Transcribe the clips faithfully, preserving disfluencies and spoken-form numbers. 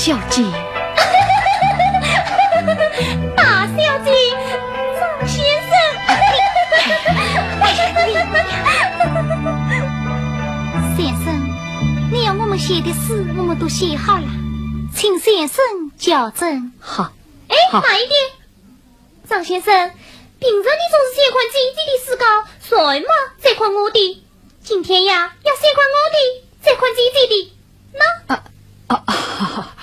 小姐。大小姐，张先生。先生，你要我们写的诗，我们都写好了，请先生校正。好。哎，好。慢一点。张先生，平常你总是先看姐姐的诗稿，然后嘛再看我的。今天呀，要先看我的，再看姐姐的。那……啊，啊，啊，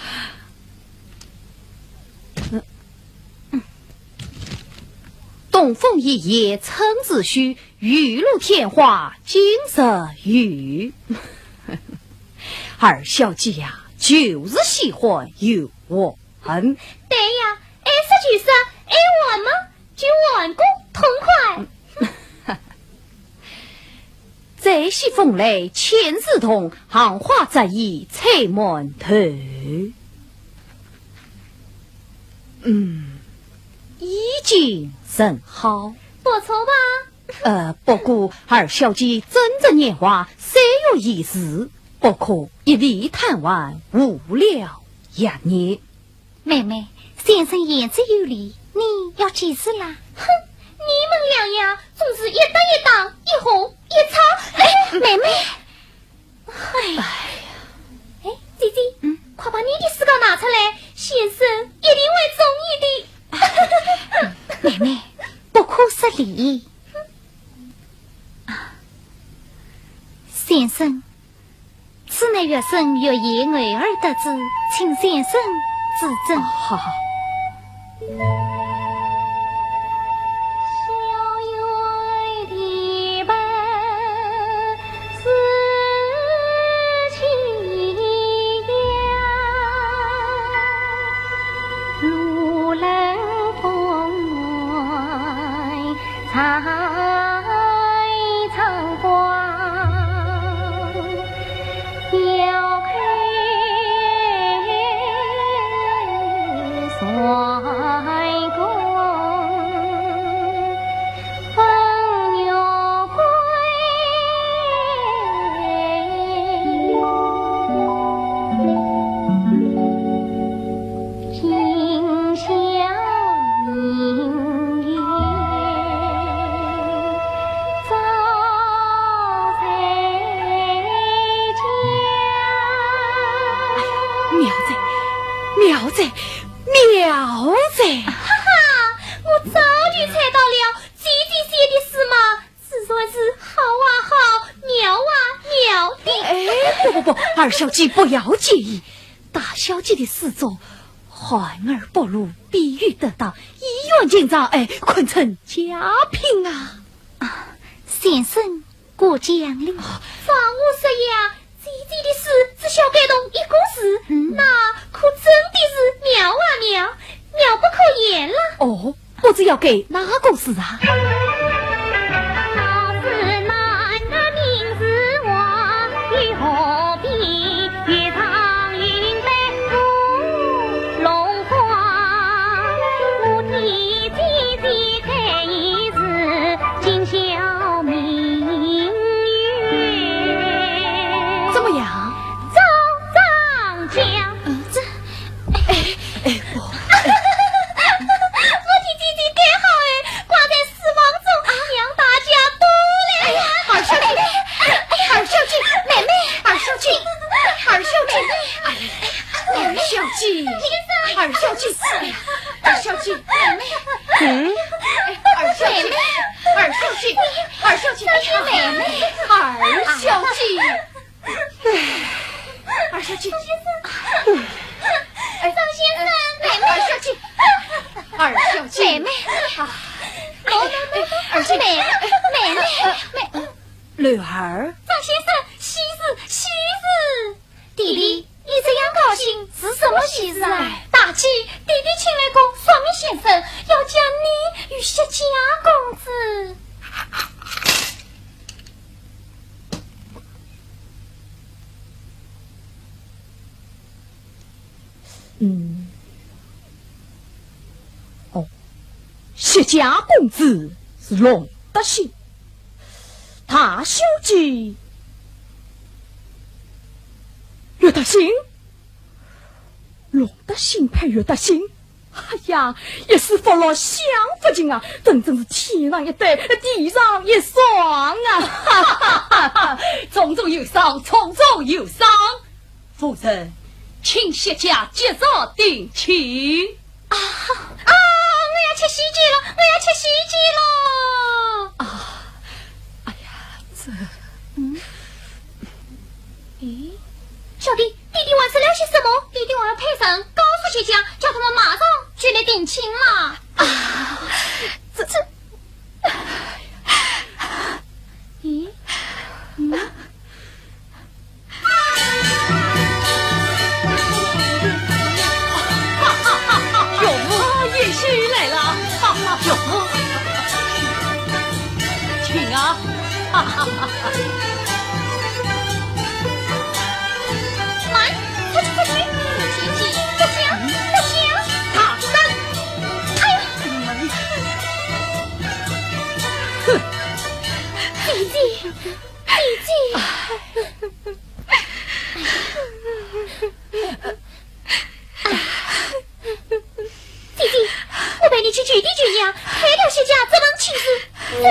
嗯，嗯。东风一夜春自许，雨露添花今日雨。二小姐呀，就是喜欢游玩。对呀，爱说就说，爱玩嘛，就玩个痛快。 再喜风来遣自动，荷花着意采满头。嗯，已经甚好。不错吧？呃，不过二小姐正值年华，虽有一事，不可一味贪玩，误了学业。 妹妹，先生言之有理，你要记住啦。哼，你们两样总是一搭一档，一哄一吵。哎，妹妹。哎。哎，姐姐，嗯？快把你的诗稿拿出来，先生一定会中意的。妹妹，不可失礼。啊，先生， 此乃学生月夜偶尔得之，请先生指正。好，好，好。妙哉，妙哉，妙哉！哈哈，我早就猜到了，姐姐写的诗嘛，自然是好啊好，妙啊妙的。哎，不，不，不，二小姐不要介意，大小姐的诗作，含而不露，比喻得当，一语成章，哎，堪称佳品啊。啊，先生过奖了。啊，照我说呀，姐姐的诗只晓感动一个字，嗯。那可真的是妙啊妙，妙不可言了。哦，不知要给哪个字啊？怎么样？嗯，这，哎，哎，不，哎。我替姐姐改好哎，挂在书房中，让大家都来看。哎呀，二小姐，哎呀，二小姐，妹妹，二小姐，二小姐，哎呀，二小姐，二小姐，哎呀，二小姐，妹妹，嗯，哎，二小姐，二小姐，二小姐，妹妹，二小姐。 哎，二小姐。张先生，哎，张先生，妹妹。二小姐，二小姐。妹妹。啊，哎，哎，二小姐。妹妹，妹妹，妹。柳儿。张先生，喜事，喜事。弟弟，你这样高兴是什么喜事啊？哎。大姐，弟弟请来个算命先生，要将你与薛家公子 嗯。哦，薛家公子是龙德兴，大小姐岳德兴。弄得心配，越得心。哎呀，一时福禄享福尽啊，真正是天上一对，地上一双啊！重中有赏，重中有赏。夫人，请歇驾即日定亲。啊，啊，我要吃喜酒了，我要吃喜酒了。啊，哎呀，这，嗯，咦，小弟，弟弟还说了些什么？弟弟还要派人告诉谢家，叫他们马上就来定亲了。啊，这，这，咦，嗯。 哟，贤婿来了，哟，请啊。慢，快去，快去，不行，不行，大胆！哎呀，哼，姐姐，姐姐。 姐姐，我陪你去求爹求娘，开了谢家这门亲事。走。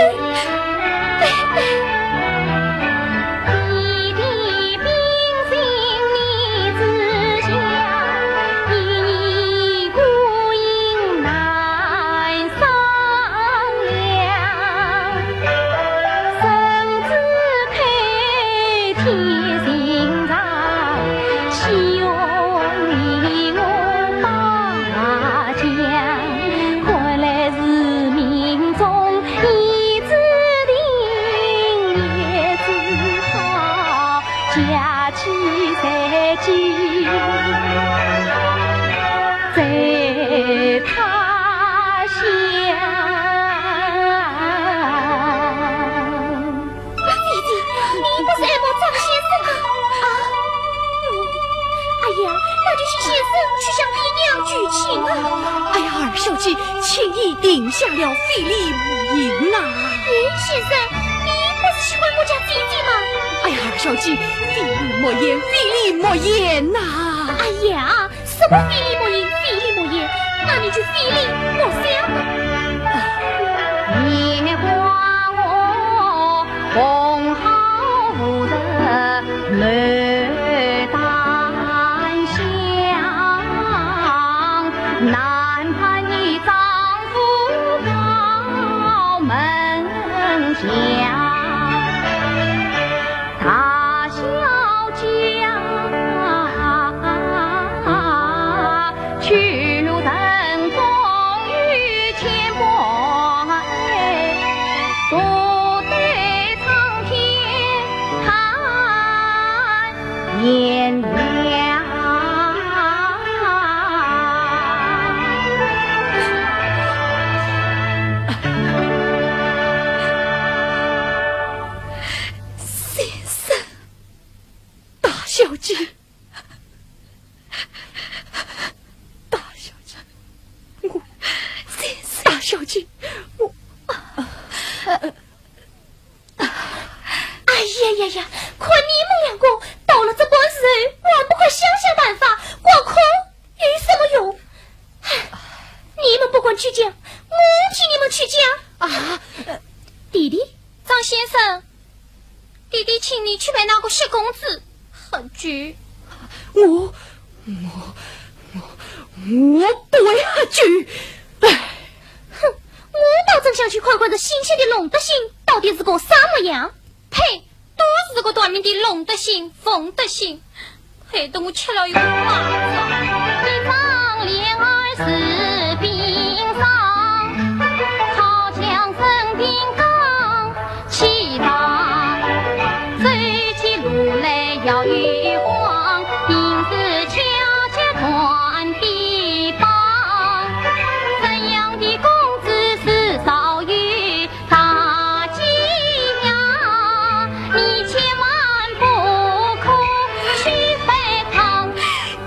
姐姐，你不是爱慕张先生吗？啊，嗯，哎呀，那就请先生去向爹娘求情啊。哎呀，二小姐，请已定下了，非礼勿言呐。咦，先生，你不是喜欢我家姐姐吗？哎呀，二小姐，非礼莫言，非礼莫言呐。哎呀，什么非礼勿言，非礼勿言，那你就非礼勿相吧。先生，大小姐，大小姐，我，先生，大小姐，我，哎呀呀呀，看你们两个到了这般时候，还不快想想办法，光哭有什么用？唉，你们不敢去讲，我替你们去讲。啊，呃，弟弟，张先生，弟弟请你去陪那个谢公子喝酒。我，我，我，我不会喝酒。唉。哼，我倒真想去看看这姓谢的弄得心到底是个啥模样。呸！ 都是个短命的弄得心、疯得心，害得我吃了一个巴掌。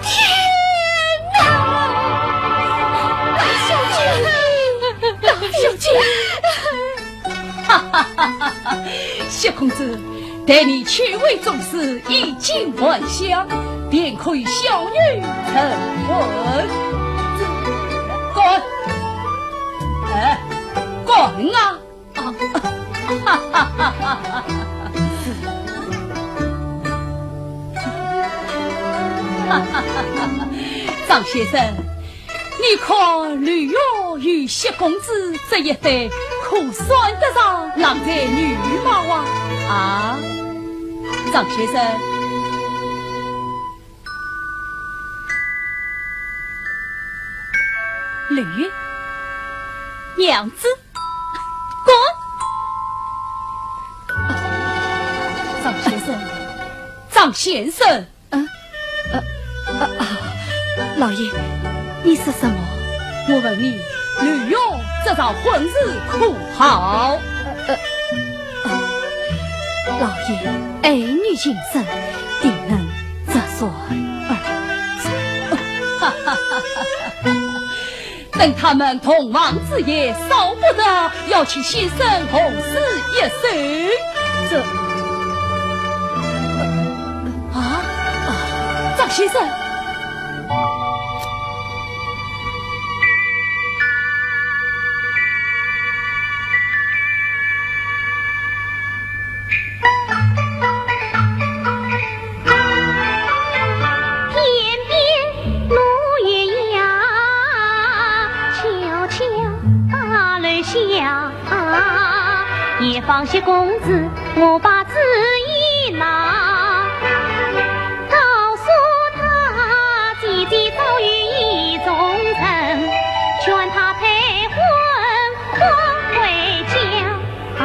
天哪！大小姐，大小姐！哈哈哈哈！谢公子，待你去回总司，衣锦还乡。便可与小女成婚。滚！哎，滚啊！啊，哈哈哈哈哈！张先生，你看柳玉与谢公子这一对，可算得上郎才女貌啊？啊，张先生。柳玉，娘子，滚！张先生，张先生。 嗯，呃，呃，啊，老爷，你说什么？我问你，柳玉这桩婚事可好？呃，呃，呃，老爷，爱女情深，定能折扇而成。哈哈哈哈哈！ 等他们同房之夜，少不得要请先生红丝一手。这……啊，啊，张先生。 天边路一样，迢迢大楼下，也放些公子，我把主意拿。告诉他，姐姐早有意中人，劝他退婚 快回家。啊，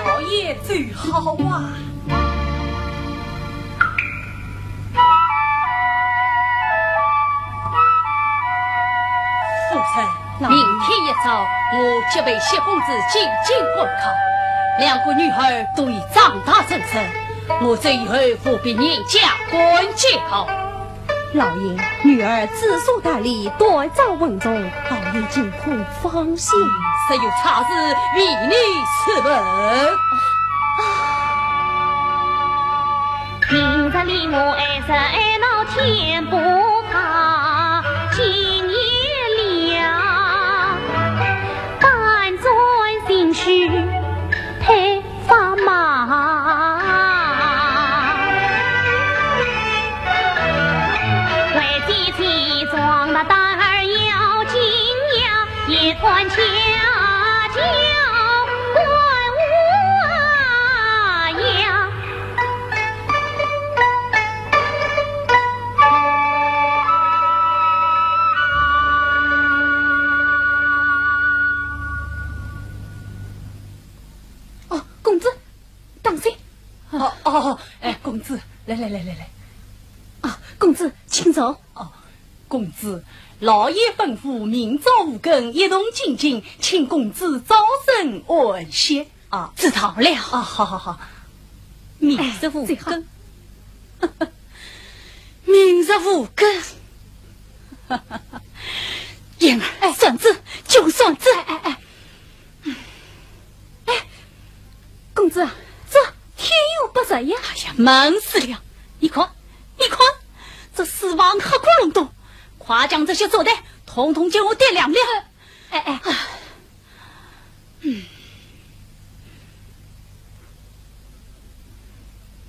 老爷最好啊。夫人， 明天一早，我即陪谢公子进京赶考，两个女儿都已长大成人，我这以后何必念家管教？老爷，女儿知书达理，端庄稳重，老爷尽可放心。若有差池，唯你是问。 明日里我爱人爱闹天不怕，今夜里啊，搬砖进去配砝码。为姐姐装那单儿要紧呀，一团家教管无涯。 哦，公子，当心！哦，哦，哎，公子，来，来，来，来，来。啊，公子，请坐。哦，公子，老爷吩咐明朝五更一同进京，请公子早生安歇。 啊，知道了。啊，好，好，好。明日五更。哎，最好。明日五更。燕儿，哎。扇子，就扇子。哎，哎，哎。哎，公子啊，这天有不测呀。哎呀，闷死了！你看，你看，这四方黑咕隆咚，快将这些烛台统统给我点亮了。哎，哎。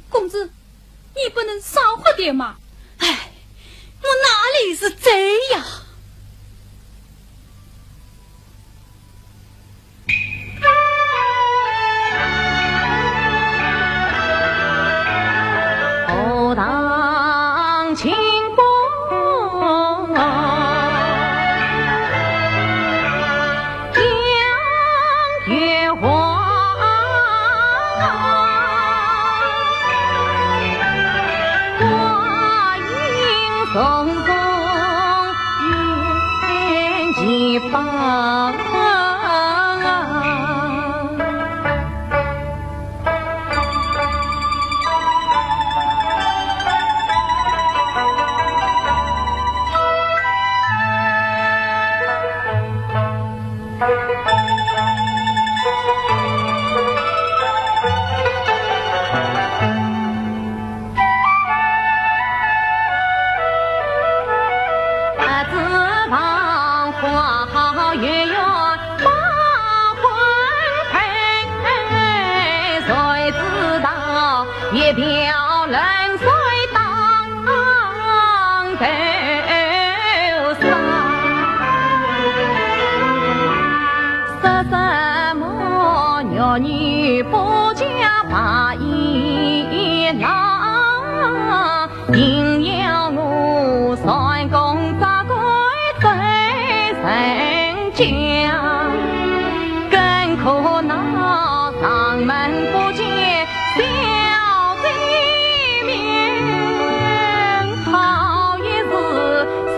公子，你不能少喝点吗？哎，我哪里是醉呀？花好月圆把花配，谁知道一瓢冷水当头洒。说什么玉女不嫁白衣郎， 硬要我算功折桂走人家，更可那上门不见小姐面，好一时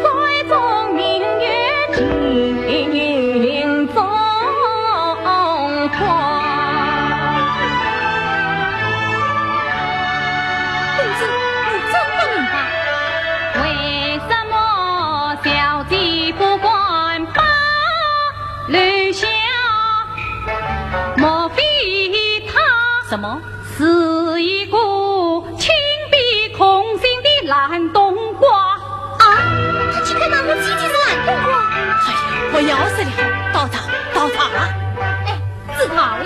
水中明月镜中花。公子，你真不明白。为什么小姐不敢把留下？莫非她什么？是一个青皮空心的烂冬瓜。啊，她岂肯拿我妻子是烂冬瓜？哎呀，不要说了，到茶，到茶。哎，知道了。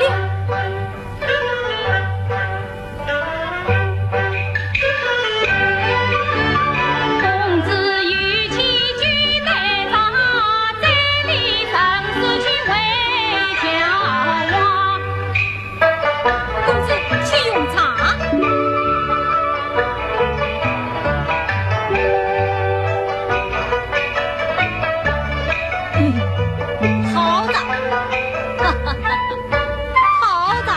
公子，请用茶。好的，好的。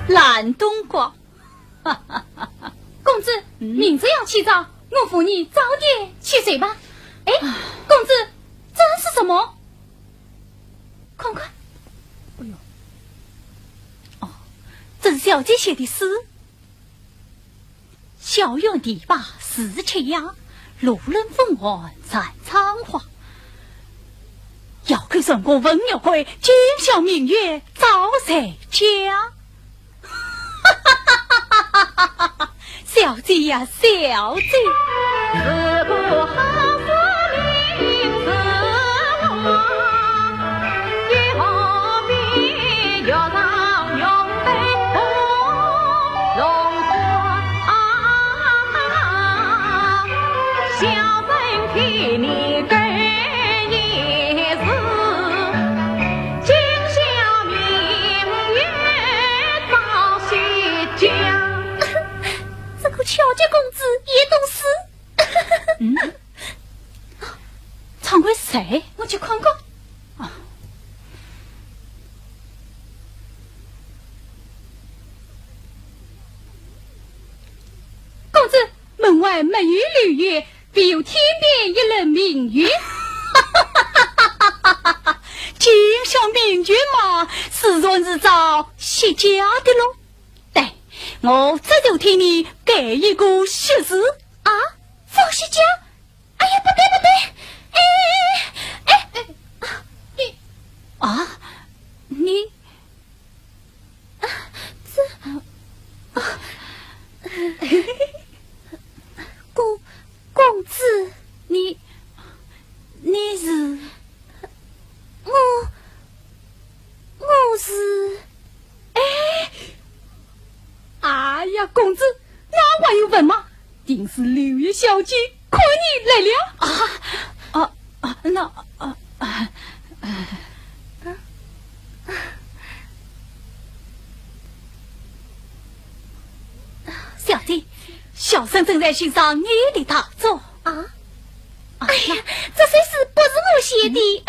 烂冬瓜。 公子，嗯？明日要起早，我扶你早点去睡吧。哎，公子，这是什么？看看。哎呦，哦，这是小姐写的诗。校园题跋是炊烟，路冷风寒战窗花。要看春光问玉桂，今宵明月照谁家？ 小姐呀，小姐。这个巧姐公子也懂诗。嗯？唱给谁？我去看看。啊。公子，门外没有流月， 唯有天边一轮明月。今宵明月嘛，自然是照谢家的喽。来，我这就替你改一个喜字。啊，照谢家？哎呀，不对，不对！哎，哎，哎，啊，你，啊，你，啊，这，啊，公，公子。你，你是？我，我是。哎，哎呀，公子，那还用问吗？定是柳叶小姐 看你来了。啊，啊，啊，那，啊，啊，啊。小姐，小生正在欣赏你的大作。啊？啊，哎呀，那这首诗不是我写的。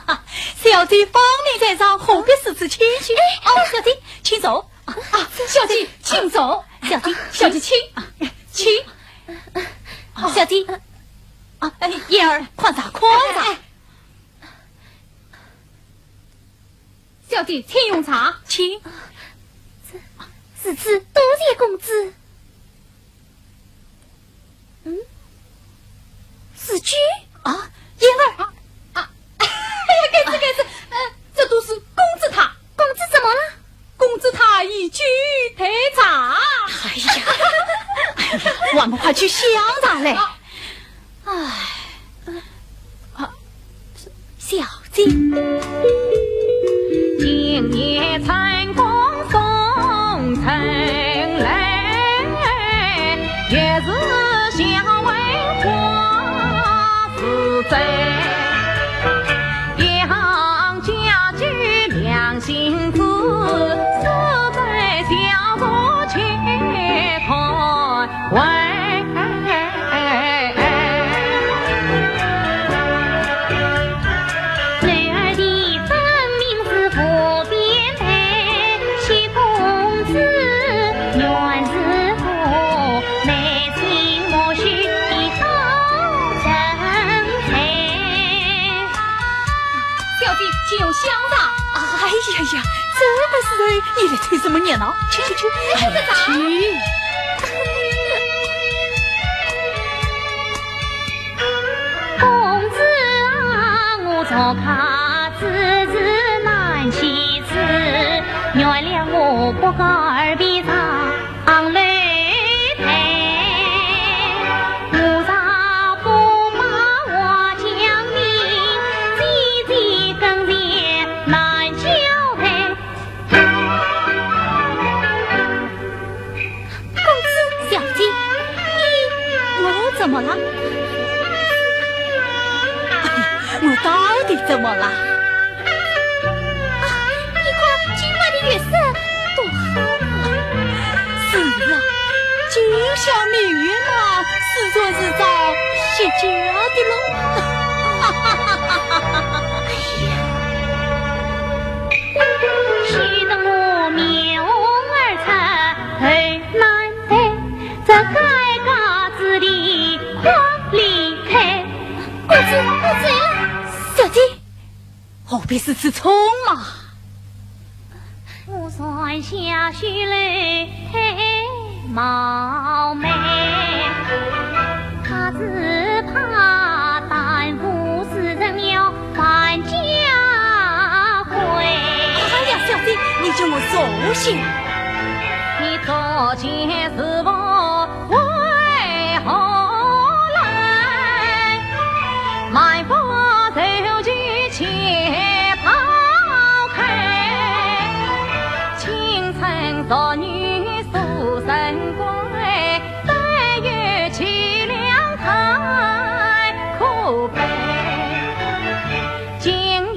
嗯。小姐芳名在上，何必如此谦虚？哎，哦，小姐，请坐。啊，啊，小姐，请坐。小姐，小姐，请，请。 啊，小姐，啊，哎，燕儿，快茶，快茶。哎，哎。小姐，请用茶。请。这，如此多谢公子。嗯？是酒？啊，燕儿。啊，啊，去想啥嘞？唉，啊，小姐。今夜春光送春来，月是笑问花是谁。杨家居两姓子，死在小坐且看。 小姐，请用香茶。哎呀呀，这个时候你来凑什么热闹？去去去，哎，去。公子啊，我做客之时难启齿，原谅我不告而别上楼台。我若不把话讲明，姐姐跟前难交代。 公子，小姐，你，我怎么了？哎呀，我到底怎么了？啊，你看，今晚的月色多好啊！是啊，就像明月嘛，时出时照，歇脚的咯。哎呀，许得我面红耳赤， 难得，这尴尬之地可离开。公子，我醉了。小姐，何必如此匆忙？我船下修楼太冒昧，他只怕耽误时辰要还家 哎呀，小姐，你叫我坐下。你坐前是我为何来？满腹愁绪且抛开，青春少女书生归， 但愿凄凉太可悲。今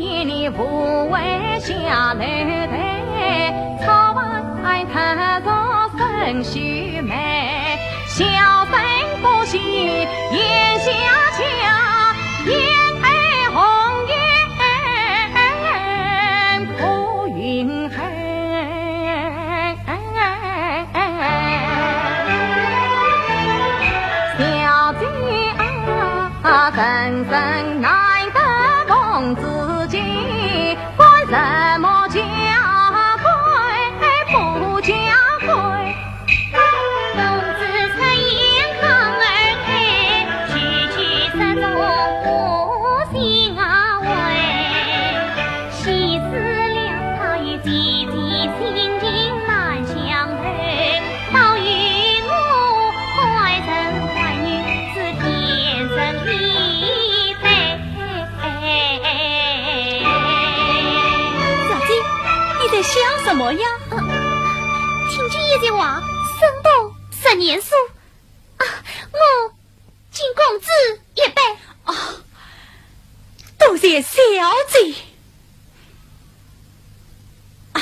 夜你无为下楼台，草外踏着生须眉，小生不喜炎夏家，燕儿红颜可云恨。 小姐啊，人生难得逢知己，管什么家规不家规。公子出言抗而退，句句射中我心啊wei。 喜事了，他与姐姐心情难相对，倒与我爱人爱女是天生一对。小姐，你在想什么呀？呃，听君一席话，胜读十年书。啊，我 敬公子一杯。啊，多谢小姐。啊，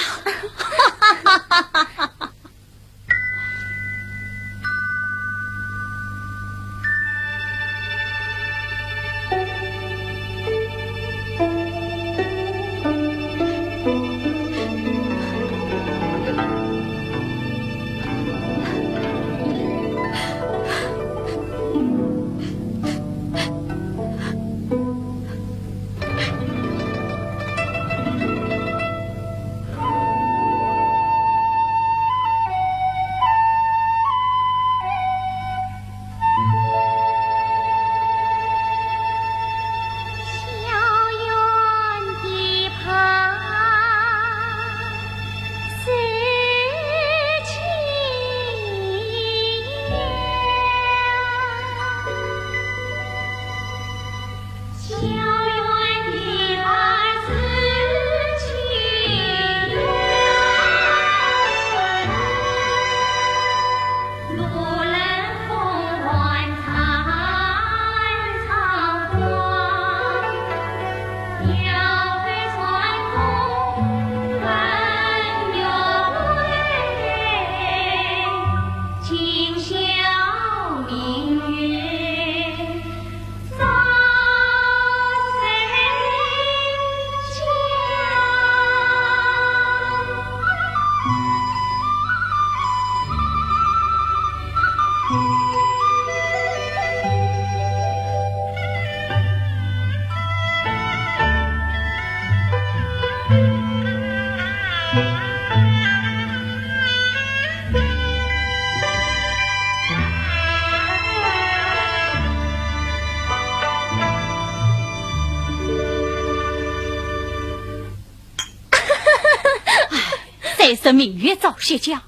虽说明月照雪乡，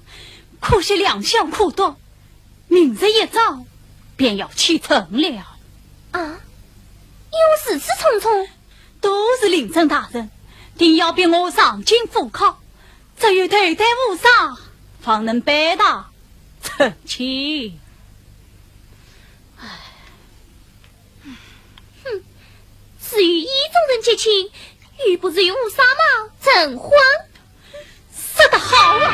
可是良宵苦短，明日一早便要启程了。啊，又如此匆匆？都是令尊大人，定要逼我上京赴考，只有头戴乌纱，方能拜堂成亲。唉。 哼，至于意中人结亲，又不是用乌纱帽成婚。说得好啊！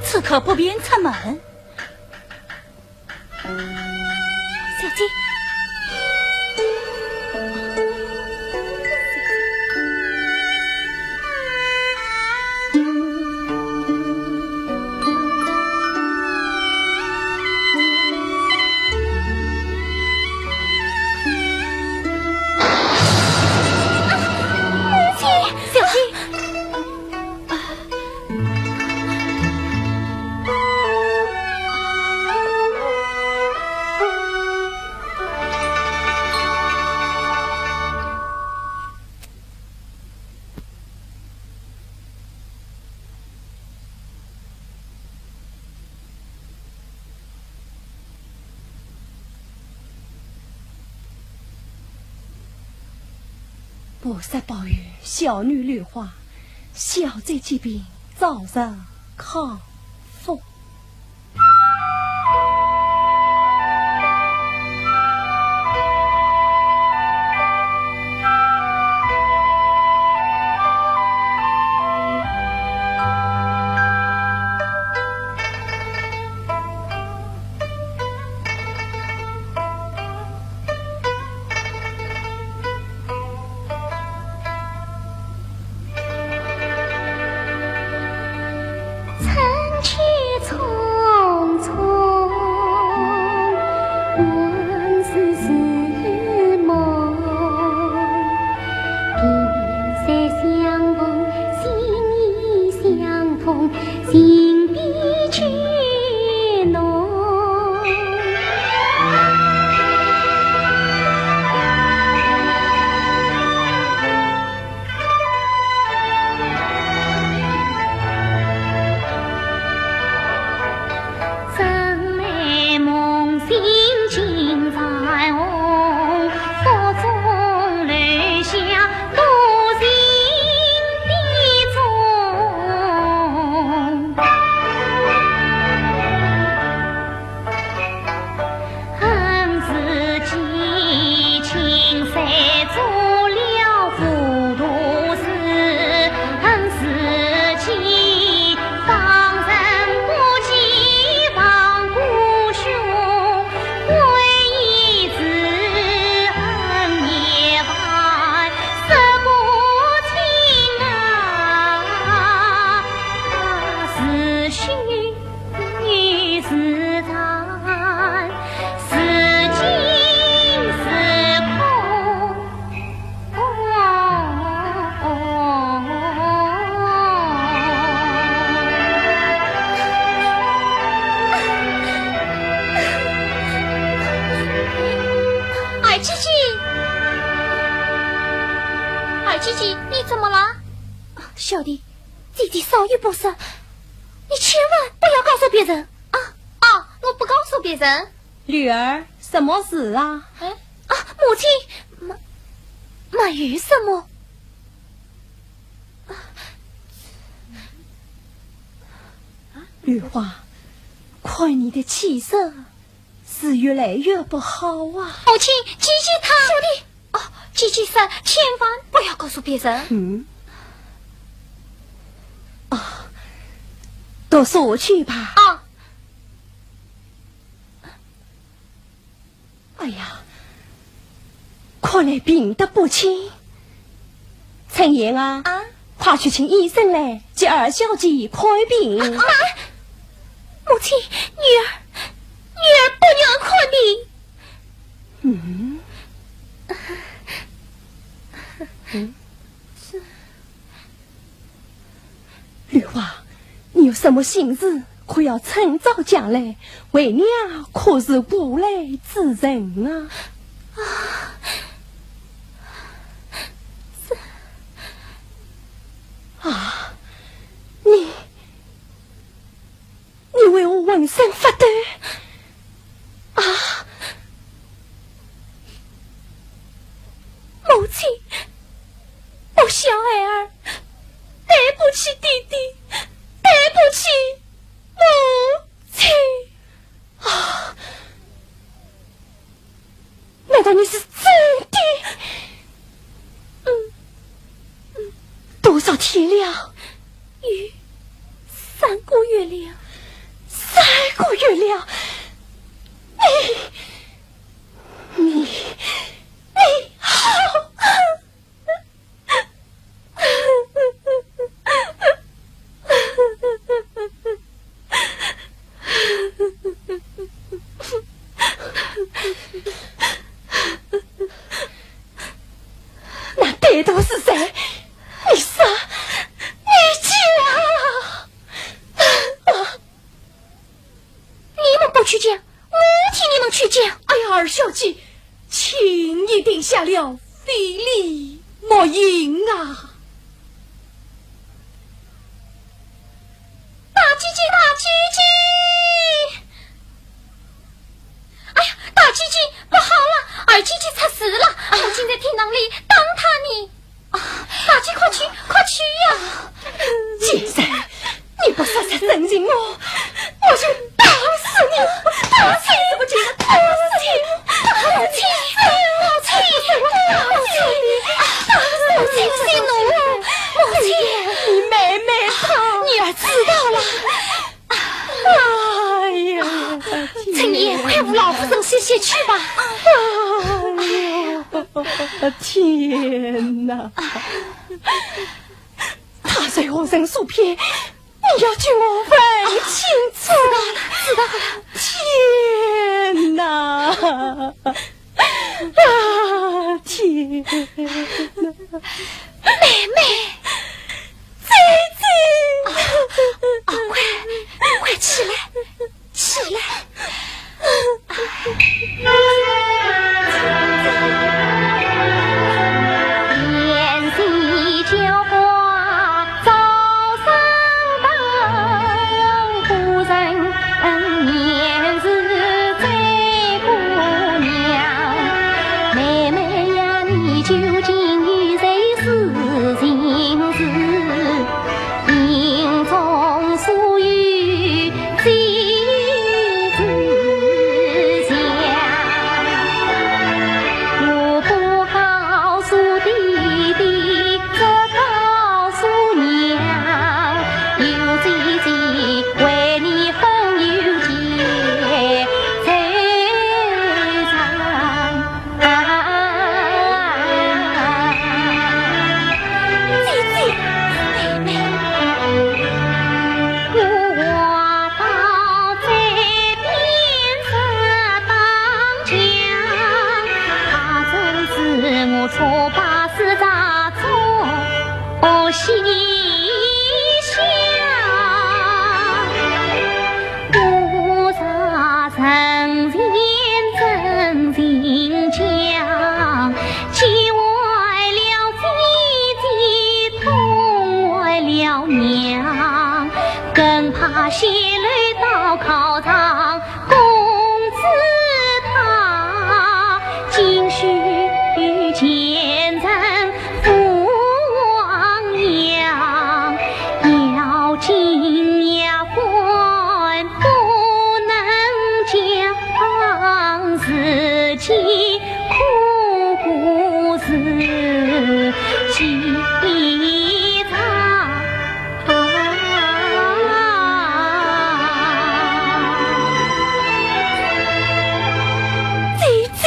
此刻不便出门。小姐。 菩萨保佑小女柳花，消灾解厄，早日康复。 春去匆匆，往事似梦。萍水相逢，心意相通，情比酒浓。小弟，姐姐稍有不慎，你千万不要告诉别人啊！啊，我不告诉别人。女儿，什么事啊？哎，啊，母亲，没，没有什么。啊，绿花，看你的气色， 是越来越不好啊。母亲，姐姐她……小弟，哦，姐姐说千万不要告诉别人。嗯。哦，读书去吧。啊。哎呀，看来病得不轻。 春燕啊，啊？快去请医生来，给二小姐看病。啊，母亲，女儿，女儿不能看病。嗯？嗯？绿花，你有什么心事？ 可要趁早讲来，为娘可是无奈之人啊。啊，这……啊，你，你为何浑身发抖？啊，母亲，不孝孩儿，对不起弟弟，对不起 母亲。啊，难道你是真的？嗯，嗯，多少天了？有三个月了。三个月了？你，你，你好…… 那歹徒是谁？你说，你讲！啊！ 你们不去讲，我替你们去讲。哎呀，二小姐，情已定下了，非礼莫行啊！大姐姐，大姐姐！哎呀，大姐姐，不好了，二姐姐出事了，母亲在厅堂里打她呢。 啊，大姐，快去，快去呀！贱人，你不说实情，我，我就打死你！打死你！打死你！打死你！打死你！打死你！打死你！打死你！你妹妹她……女儿知道了。 哎呀，春燕，快扶老夫人歇歇去吧。哎呀，天哪！他是何人所骗？你要替我问清楚。知道了，知道了。天哪！啊，天哪！ 妹妹，姐姐，啊，快，快起来，起来。娘，更怕泄露到考场，公子他竟许奸臣赴黄杨，要紧丫鬟不能讲自己 可是记账。姐姐，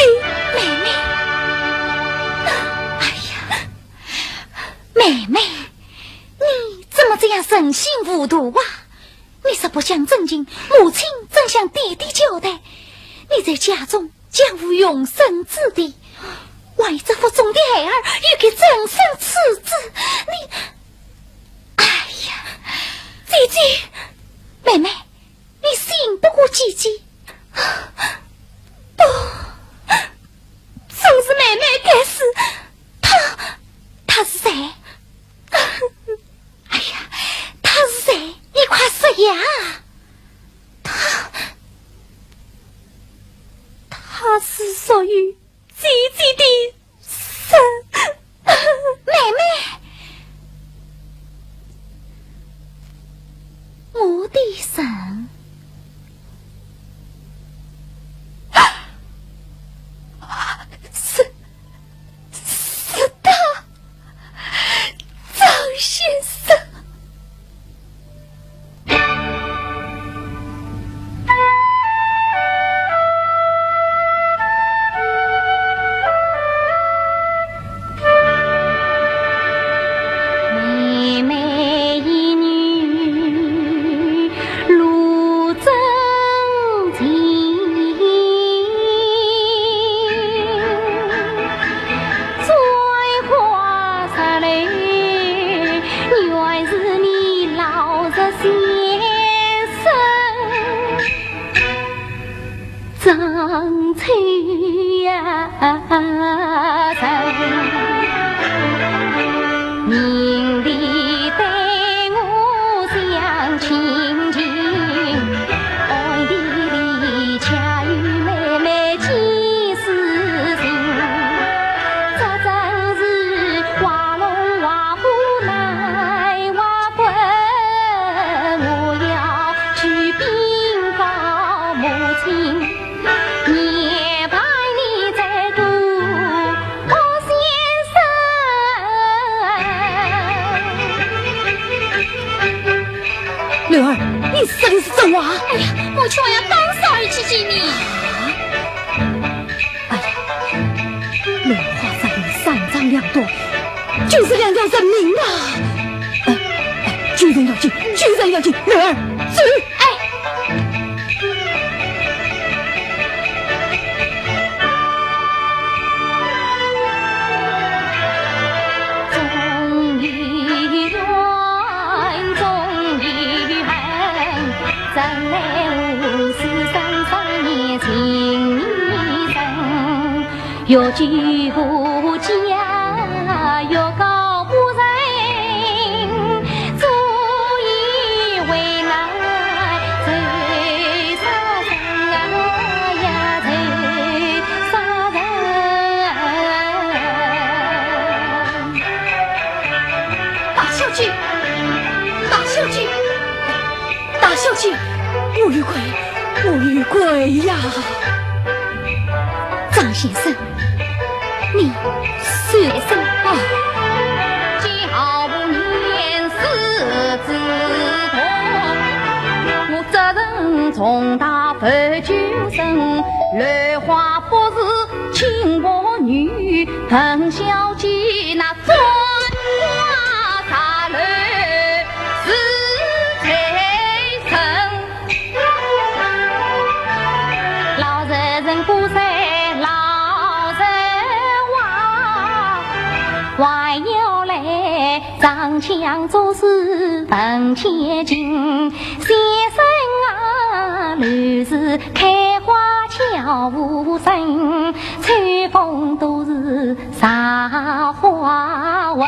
妹妹，哎呀，妹妹，你怎么这样神情糊涂啊？你若不讲真情，母亲怎向爹爹交代？你在家中 将无容身之地。万一这腹中的孩儿又给张生吃仔，你……哎呀，姐姐，妹妹，你信不过姐姐。不，总是妹妹该死。她，她是谁？哎呀，她是谁？你快说呀！ 她，她是属于姐姐的人。妹妹，我的人。是， 是她，张先生。妹妹一女 路真情，簪花着柳，原是你老实先生。 张翠呀，人地对我相亲近，暗地里恰与妹妹几时情。这真是花龙花虎难花魂，我要去禀告母亲。 严办你这个恶先生。柳儿，你说的是真话？哎呀，我却要当嫂儿去见你。哎呀，柳花这里三长两短，就是两条人命啊！哎，哎，救人要紧，救人要紧，柳儿，走！哎， 大小姐，大小姐，大小姐，我有鬼，我有鬼呀！张先生， 你说什么？老实人不说老实话，还要来装腔作势问前情。先生啊，乱世开花巧无声，秋风都是茶花闻。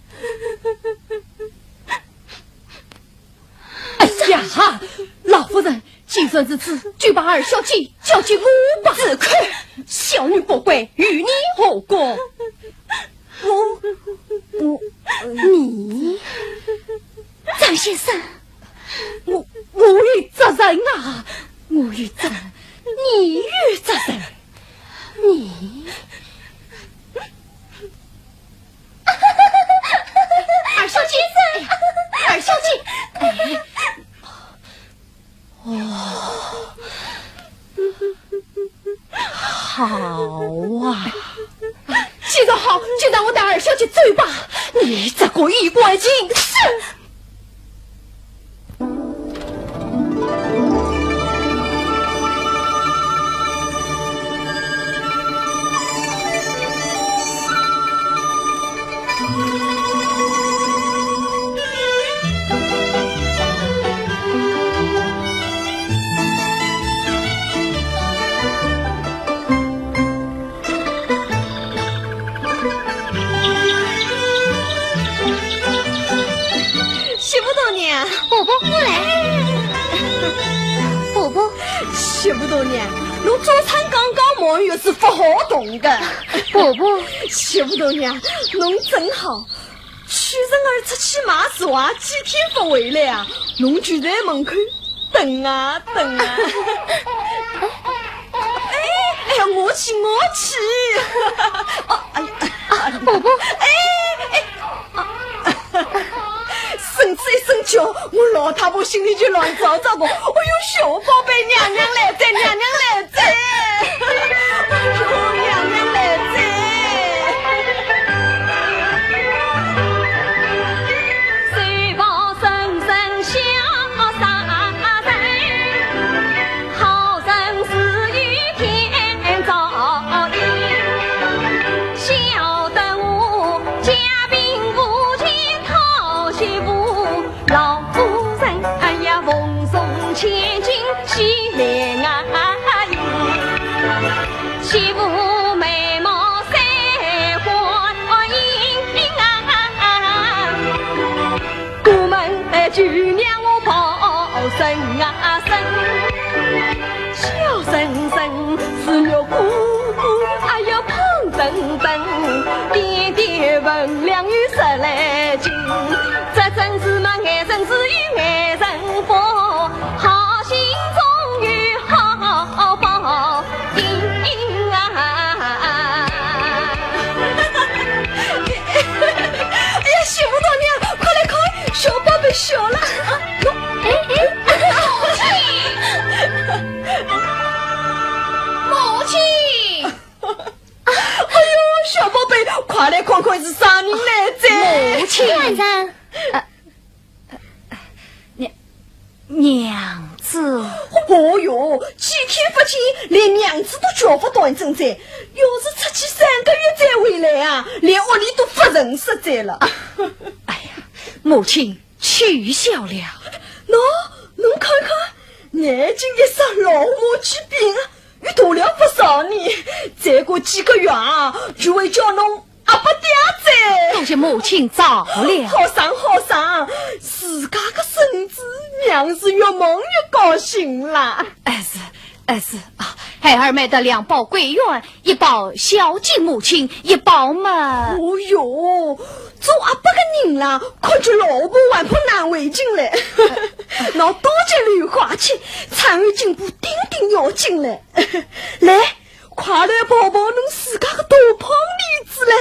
哎呀，老夫人，既然如此，就把二小姐交给我吧。住口！小女不乖，与你何干？我，我，你，张先生，我，我有责任啊！我有责任，你有责任，你。二小姐，二小姐，哎，哦，好。既然好，就让我带二小姐走吧。你这个衣冠禽兽！ 媳妇大娘。婆婆，我来。婆婆。媳妇大娘，侬早餐刚刚忙，又是勿好动的。婆婆。媳妇大娘，侬真好。屈臣氏出去买茶啊，几天勿回来啊，侬就在门口等啊等啊。哎，哎呀，我去，我去。哦，哎呀，啊，婆婆。哎，哎，啊。 婶子一声叫，我老太婆心里就乱糟糟个。哎哟，小宝贝，娘娘来哉，娘娘来哉！哎哟，娘娘来哉！哎呀，媳妇大娘，快来看，小宝贝笑了。啊，喏。哎，哎，母亲！母亲！哎哟，小宝贝，快来看看是啥人来哉。母亲！官人。啊， 娘，娘子。哦哟，几天不见，连娘子都叫不端正哉。要是出去三个月再回来啊，连屋里都不认识哉了。哎呀，母亲，取笑了。喏，侬看看，眼睛一眨，老母鸡病啊，又大了不少呢。再过几个月啊，就会叫侬 阿伯爹哉。多谢母亲照料。好生好生，自家个孙子，娘是越望越高兴啦。哎，是，哎，是啊，孩儿买的两包桂圆，一包孝敬母亲，一包嘛。哦哟，做阿伯个人啦，看见老婆还怕难为情嘞。喏，多谢绿花钱，产后进步顶顶要紧嘞。来， 快来抱抱侬自家个大胖蹄子来。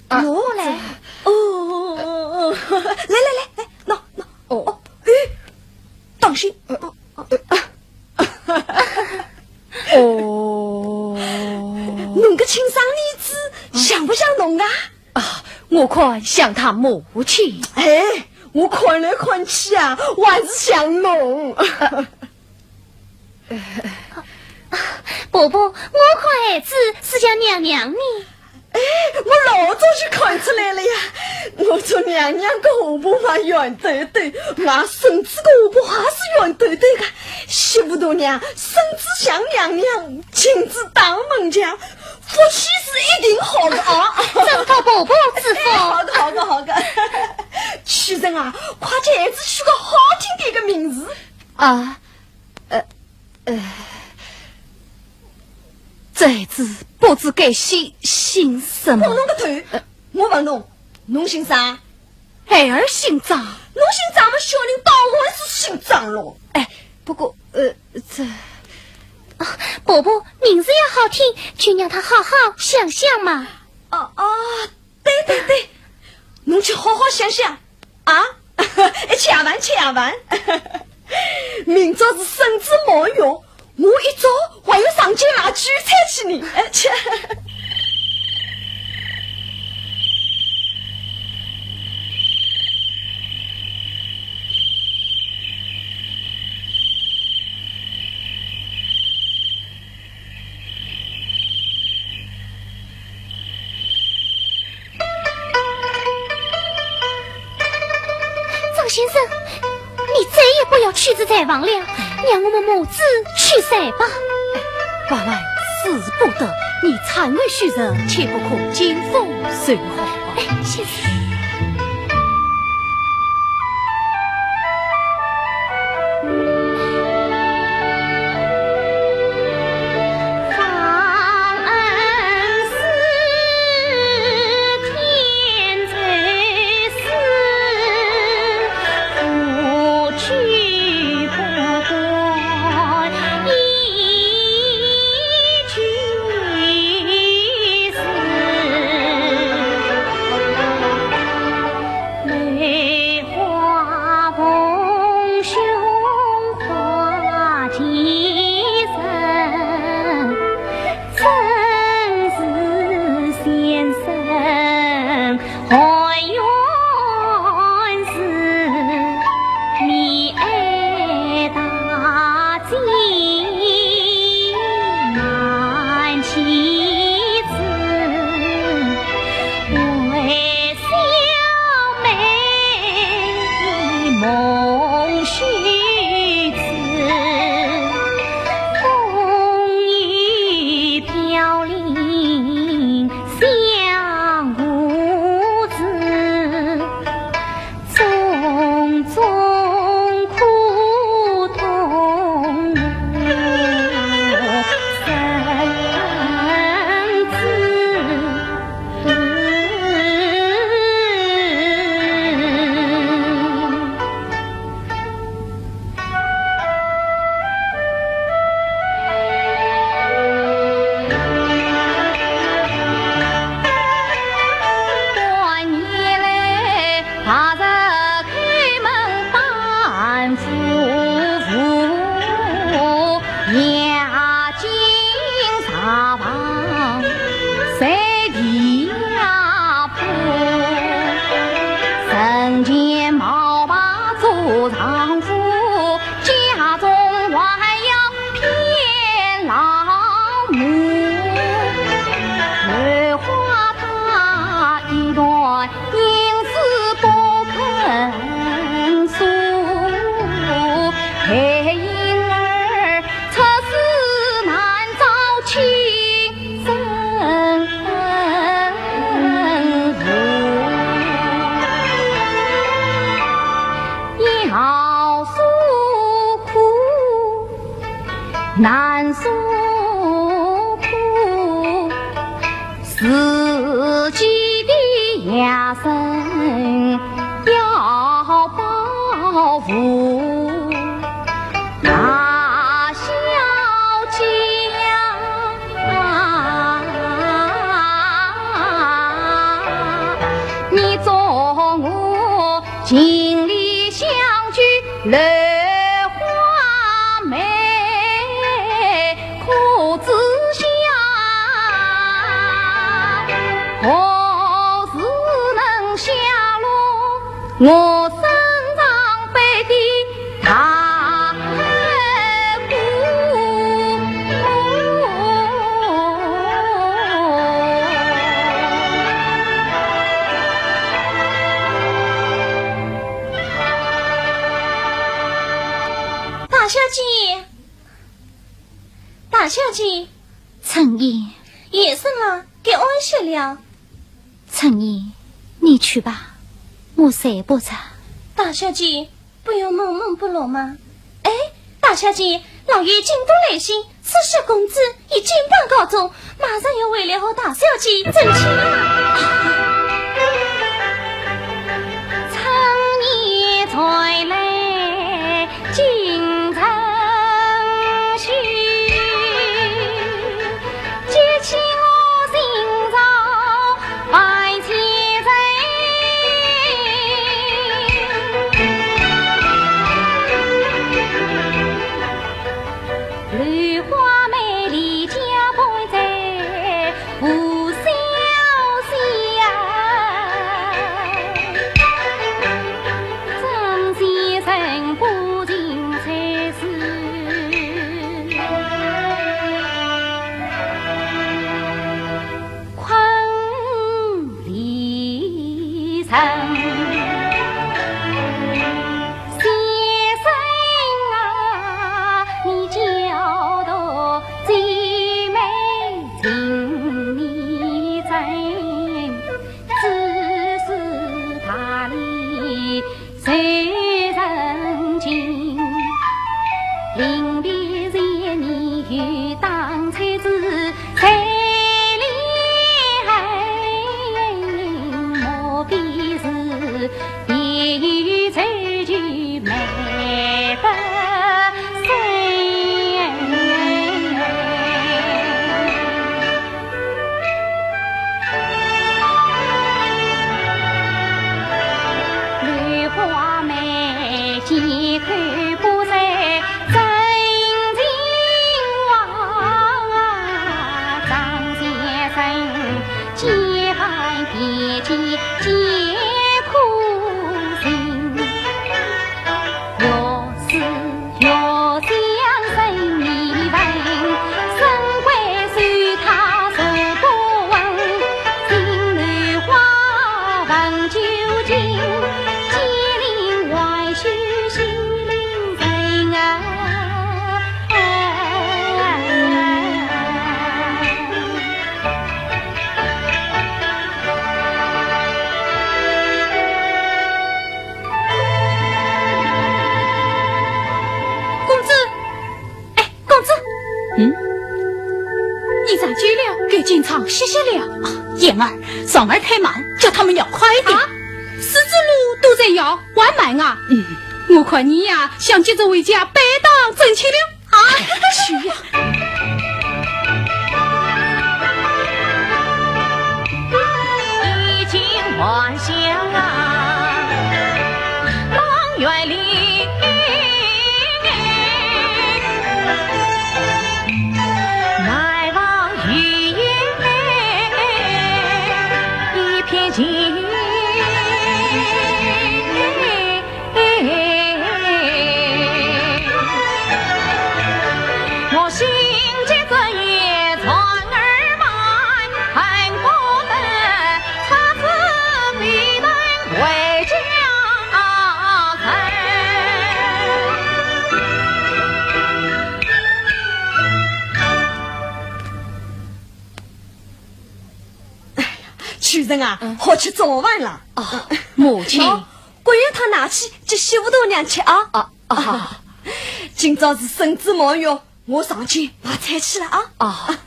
啊，我来。哦，来来来来，喏喏。哦。哦，哎，当心。呃，哦，哦。哦。侬个亲生儿子像不像侬啊？啊，我看像他母亲。哎，我看来看去啊，我还是像侬。 啊，啊，婆婆，我看孩子是像娘娘呢。哎，我老早就看出来了呀。我做娘娘个下巴嘛圆兜兜，我孙子个下巴也是圆兜兜个。媳妇大娘，孙子像娘娘，亲子当门墙，福气是一定好的啊。真托婆婆之福。哎，好的，好的，好的。屈臣啊，快给孩子取个好听点个名字。啊， 呃，呃，这孩子不知该姓，姓什么？管侬个头！呃，我问侬，侬姓啥？孩儿姓张。侬姓张嘛，小人当然是姓张咯。哎，不过，呃，这……啊，婆婆，名字要好听，就让他好好想想嘛。哦，哦，对对对，侬去好好想想。 啊，吃夜饭，吃夜饭。明朝是孙子满月，我一早还要上街买韭菜去呢。哎，吃。先生，你再也不要取自柴房了，让我们母子去哉吧。哎，娃儿死不得，你产后休息，切不可见风受寒。哎，先生。大小姐，大小姐。春燕。夜深了，该安歇了。春燕，你去吧，我睡不着。大小姐，不要闷闷不乐嘛。哎，大小姐，老爷京都来信，说薛公子已进邦高中，马上要回来和大小姐成亲了。公子，哎，公子。嗯？你站久了，该进床歇歇了。啊，燕儿，船儿太慢，叫他们摇快一点。啊，丝织路都在摇，还慢啊？嗯。我看你呀，想急着回家拜堂成亲了。 啊，去呀！秋晨啊，嗯。好吃早饭了。哦，母亲。喏， 桂圆汤拿去给媳妇大娘吃啊。啊，啊。今朝是孙子满月，我上去买菜去了啊。啊。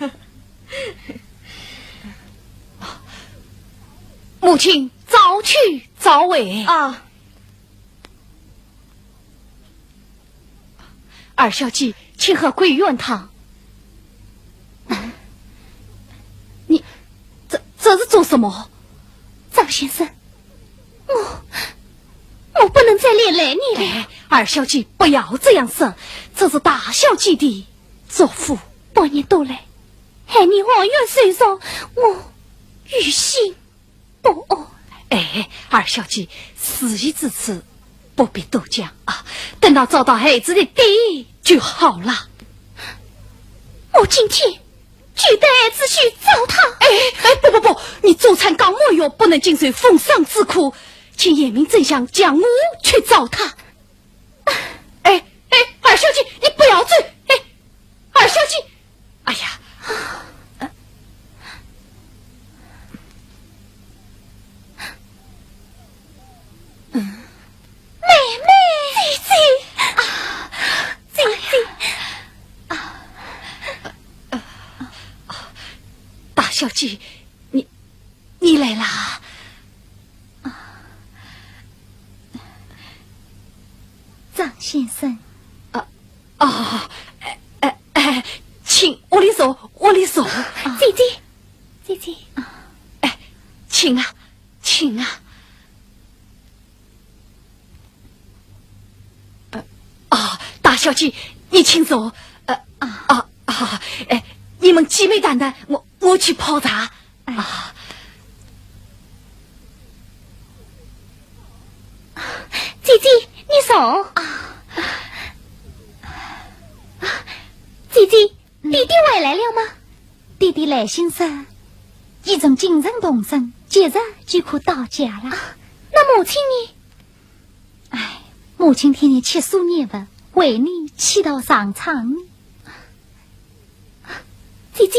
母亲，早去早回。啊。 二小姐，请喝桂圆汤。你，这，这是做什么？张先生，我，我不能再连累你了。哎，二小姐，不要这样说，这是大小姐的嘱咐。半年多来，害你恩怨深重，我于心 不安。哎，二小姐，事已至此，不必多讲啊，等到找到孩子的爹就好了。我今天就带孩子去找他。哎，哎，不，不，不，你周产刚满月，不能经受风霜之苦，请贤明丞相叫我去找他。 哎，哎，二小姐，你不要走！哎，二小姐，哎呀，妹妹，姐姐啊，姐姐啊，大小姐，你，你来啦。 张先生。啊，哦，哎，哎，哎，请，屋里坐，屋里坐。姐姐，姐姐。哎，请啊，请啊。呃，哦，大小姐，你请坐。呃，啊，啊，哎，你们姐妹谈谈，我，我去泡茶。 啊。姐姐，你坐。啊。姐姐，爹爹回来了吗？爹爹来信说，已从京城动身，即日就可到家了。啊，那母亲呢？唉，母亲天天吃素念佛，为你祈祷上苍呢。姐姐，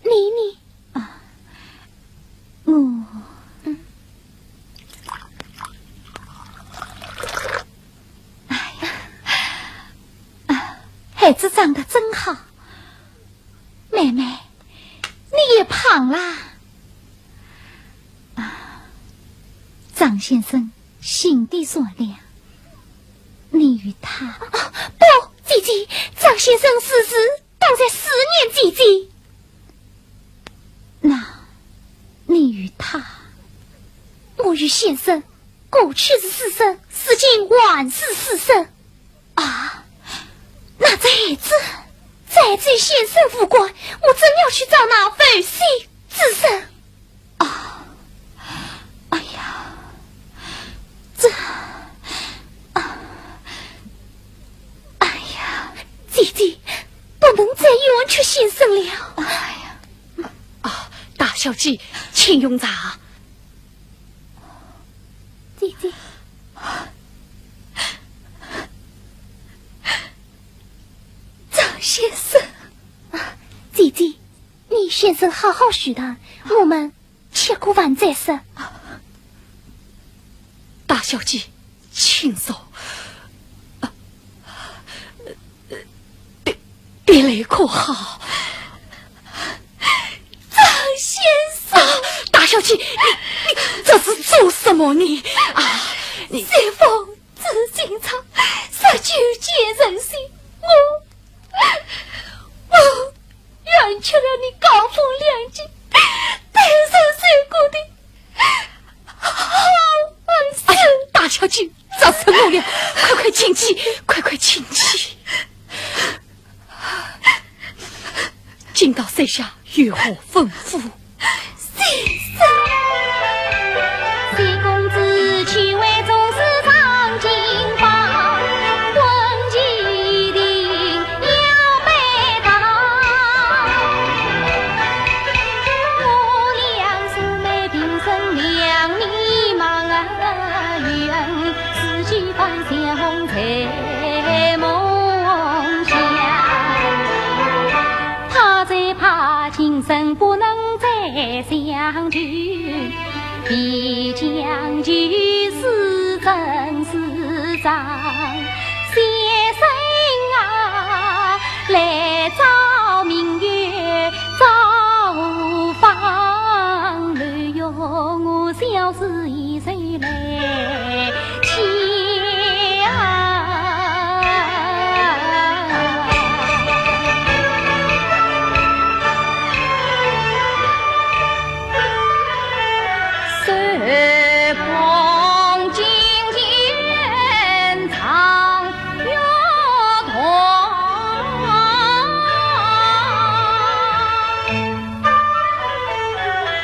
你呢？ 啊，我，嗯。哎呀，啊，孩子长得真好。妹妹，你也胖啦。啊，张先生心地善良，你与他，啊，不，姐姐，张先生时时 当在思念姐姐。那，你与他？我与先生，过去是师生，如今还是师生。啊，那这孩子？这与先生无关，我正要去找那未死之人。啊，了。哎呀，啊，大小姐，请用茶。姐姐，张先生。啊，姐姐，你先生好好叙谈，我们吃过饭再说。大小姐，请坐。啊，呃，呃，别，别来可好。张先生。啊，大小姐，你，你这是做什么呢？啊，你，随风 紫禁城，日久见人心，我，我厌倦了你高风亮节、对人受苦的好恩师。哎呀，大小姐，这是我了，快快请起，快快请起。 今到山下有何吩咐？先生。谢公子去为宗师上金榜，婚期定要备到。我俩素昧平生两迷茫啊，缘，此去半相随梦想。 怕只怕今生不能再相聚，别将就是真是伤。先生啊，来找明月照无妨，留有我小诗一首 来听啊。随风轻轻唱月童。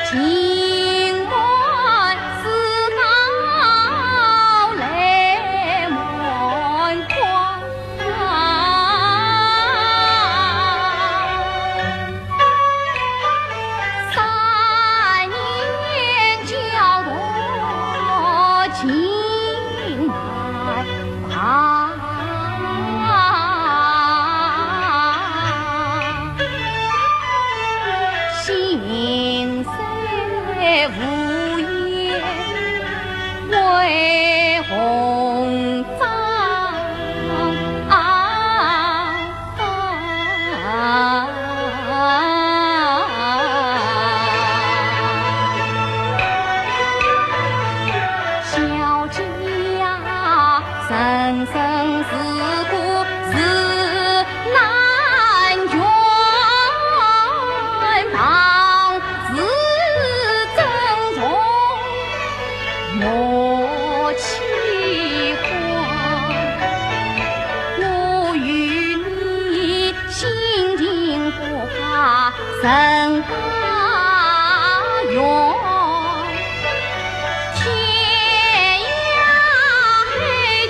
今晚是到来满窗。三年交托情难 啊，心碎无言为红妆。啊， 小姐呀，人生是苦是难，远方是珍重。 莫气慌，我与你心情不怕人家远，天涯海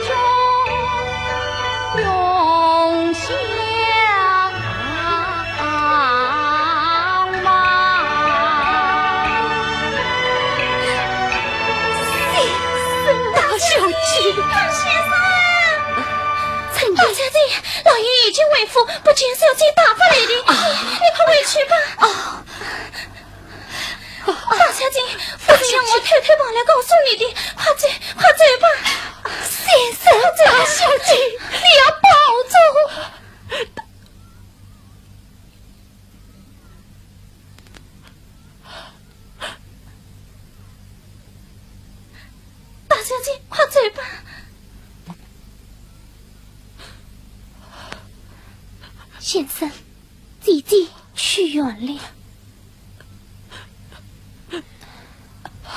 角永相 望。先生。大小姐。大先生。陈姐。大小姐，老爷已经回府，不见小姐打发来的。啊。你，你快回去吧。哦。大小姐，夫人让我偷偷跑来告诉你的，快走，快走吧。先生。快走。大小姐，你要保重。 大小姐，快走吧。先生，姐姐去远了。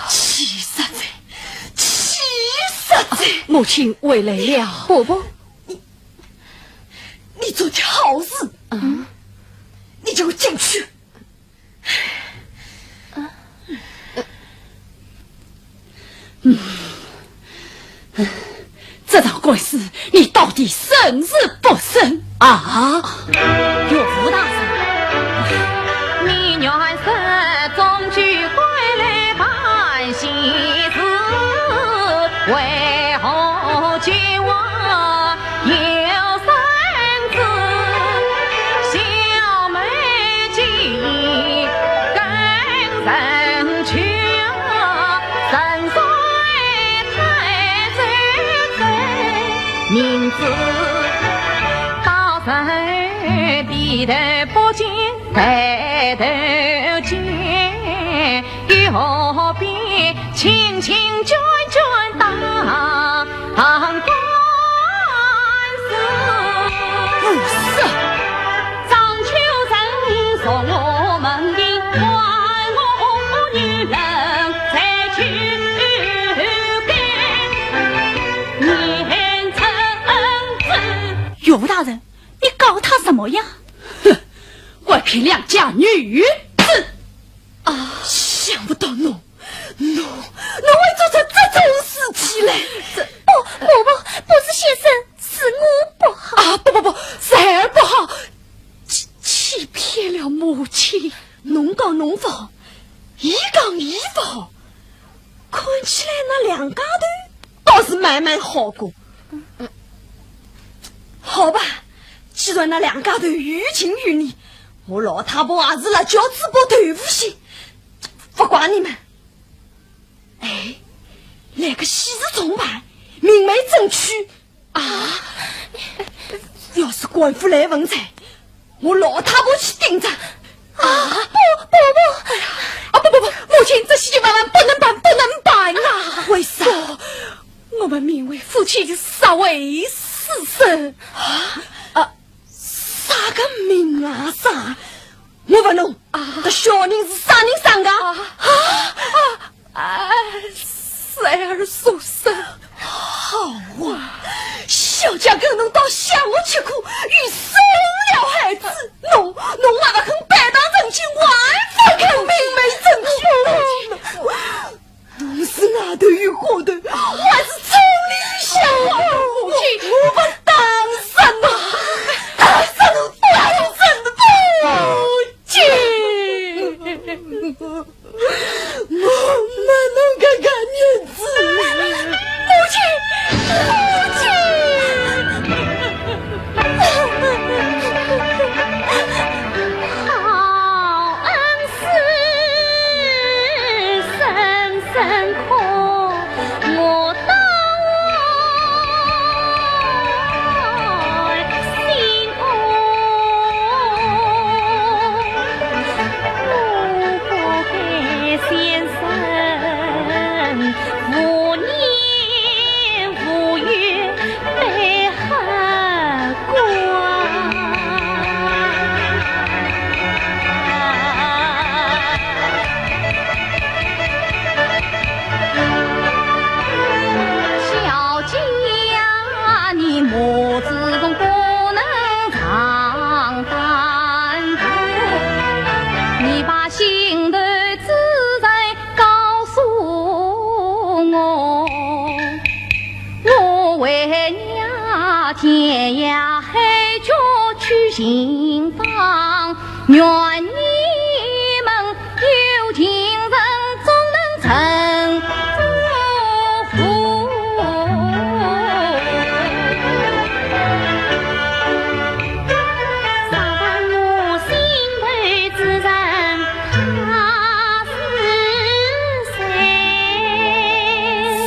气煞哉，气煞哉！母亲回来了。婆婆，你，你做的好事。嗯？你给我进去。 嗯，这场官司你到底胜是不胜啊？岳父大人，一头不见抬头见，又何必轻轻卷卷打官司？不是。张秋成送我门庭，还我女人在酒间，年成子。岳父大人，你告他什么呀？哼， 外聘良家女子。啊，想不到侬，侬，侬会做出这种事体来。这，不，伯伯，不是先生，是我不好。啊，不，不，不，是孩儿不好，欺，欺骗了母亲。侬讲侬勿好，伊讲伊勿好，看起来㑚两家头倒是蛮蛮好个。好吧， 既然㑚两家头有情有义，我老太婆也是辣椒嘴巴豆腐心，勿怪你们。哎，来个喜事重办，明媒正娶啊！要是官府来问罪，我老太婆去顶着。啊，不，不，不！哎呀，啊，不，不，不，母亲，这喜剧万万不能办，不能办啊！为啥？不，我们名为夫妻，实为私生。啊？啊， 啥个名啊啥？我问侬，啊，搿小人是啥人生个？啊，啊，啊，孩儿所生。好啊，小家跟侬到乡下吃苦，又生了孩子，侬，侬还勿肯拜堂成亲，还勿肯明媒正娶。侬是外头有花头，还是村里向花头？我不当然了，当然了，当然了，母亲。我没侬搿个日子。母亲，母亲。 好恩师，深深刻我到心窝。不过该先生 无年无月悲何光。小姐呀，你母子中不能长胆大，你把心头之人 告诉我，我为娘天涯海角去寻访，愿你们有情人终能成夫。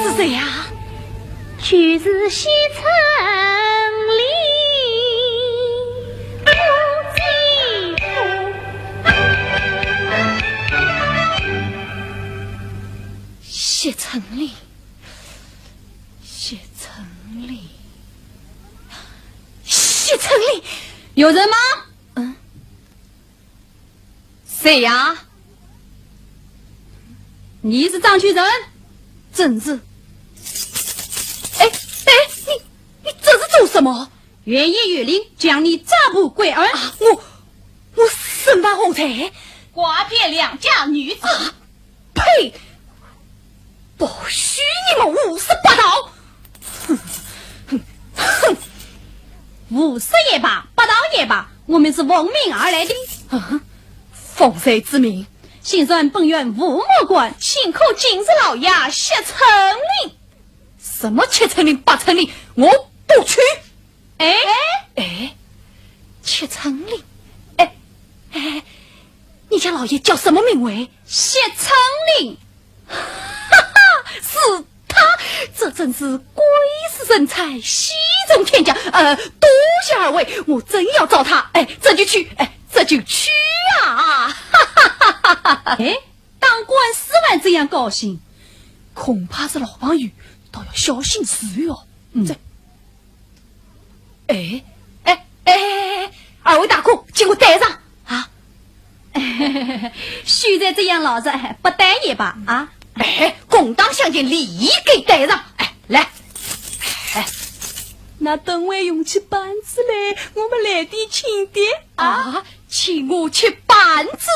是谁呀？就是谢春林。谢春林，谢春林，谢春林，有人吗？嗯。 谁呀？你是张秋成？正是。哎，哎，你，你这是做什么？原县县令将你抓捕归案。啊，我，我身犯何罪？拐骗良家女子。啊，呸！ 不许你们胡说八道！哼，哼，哼！胡说也罢，八道也罢，我们是奉命而来的。啊，奉谁之命？新选本县吴某官，辛苦进士老爷谢春林。什么谢春林、八春林，我不去。 哎，哎，谢春林，哎，哎，你家老爷叫什么名讳？谢春林。哈哈，是他，这正是贵士人才，惜动天价，呃，多谢二位，我正要找他，哎，这就去，哎，这就去啊！哈哈哈哈哈！哎，当官司还这样高兴，恐怕是老朋友，倒要小心自愈哦。嗯。这，哎，哎，哎，哎，哎，二位大哥，请我带上啊。 秀才这样老实，哎，不带也罢啊。哎，公堂相见，理应该带上。哎，来，哎，那等会用起板子来，我们来点轻的啊。啊，请我吃板子？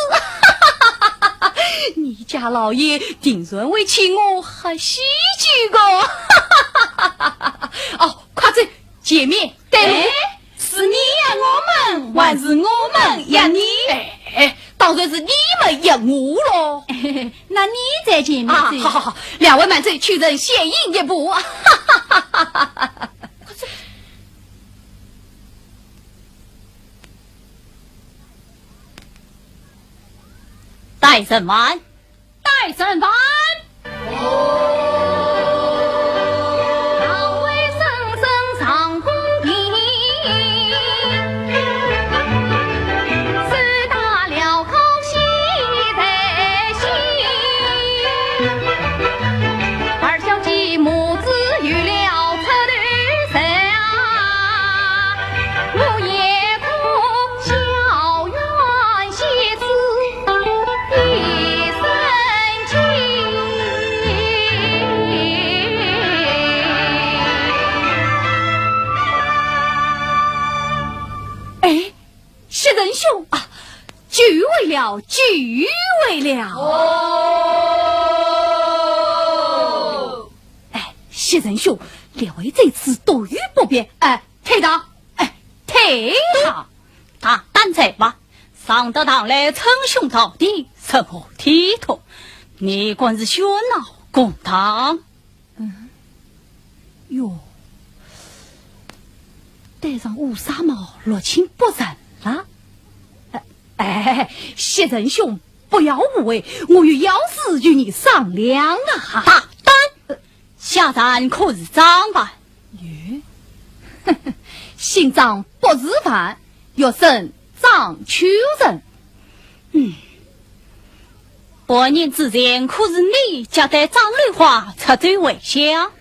你家老爷定然会请我喝喜酒个。哦，快走，前面带路。哎， 是你压我们，还是我们压你？哎，哎，当然是你们压我喽。那你在前面走。啊，好好好，两位慢走，取人先行一步。带人慢。 带人慢。哎，袭人兄啊，久违了，久违了。哦。哎，袭人兄，列位在此多有不便，哎， 退堂，哎，退堂。大胆在外，上得堂来称兄道弟，什么体统？你敢是喧闹公堂？嗯，哟，戴上乌纱帽，落亲不认了。哎，哎，袭人兄，不要误会，我有要事与你商量啊。大胆！ 下人可是张范？哟，姓张不是范，又称张秋人。嗯，半年之前可是你接待张丽花出走回乡？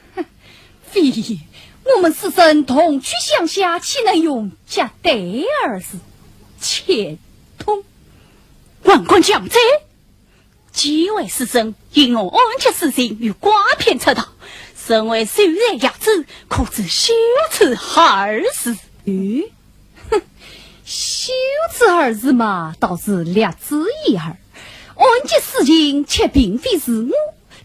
非也，我们师生同去乡下，岂能用接待二字？钱通。还敢强嘴？ 几位师生因何暗结私情与寡片出逃，身为秀才学子，可知羞耻二字？咦，哼，羞耻二字嘛，倒是略知一二。暗结私情，却并非是我。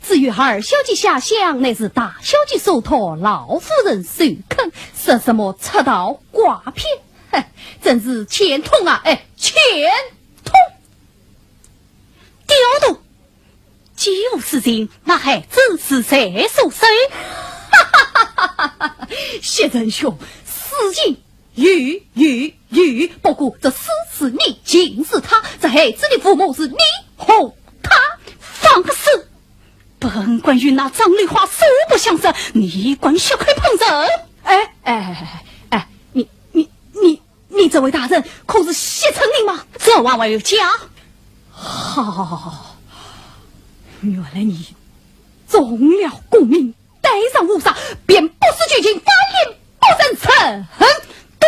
至于二小姐下乡，乃是大小姐所托，老夫人首肯，说什么出逃寡片，哼，真是钱通啊，哎，钱通！ 刁徒，既无私情，那孩子是谁所生？哈哈哈哈哈！袭人兄，私情有，有，有，不过这私是你，情是他，这孩子的父母是你和他。放肆！本官与那张丽花素不相识，你敢血口喷人？哎，哎，哎，哎，哎，你，你，你， 你这位大人可是谢春林吗？这还用讲？好，原来你中了功名，戴上乌纱，便不思求情，翻脸不认人。嘟！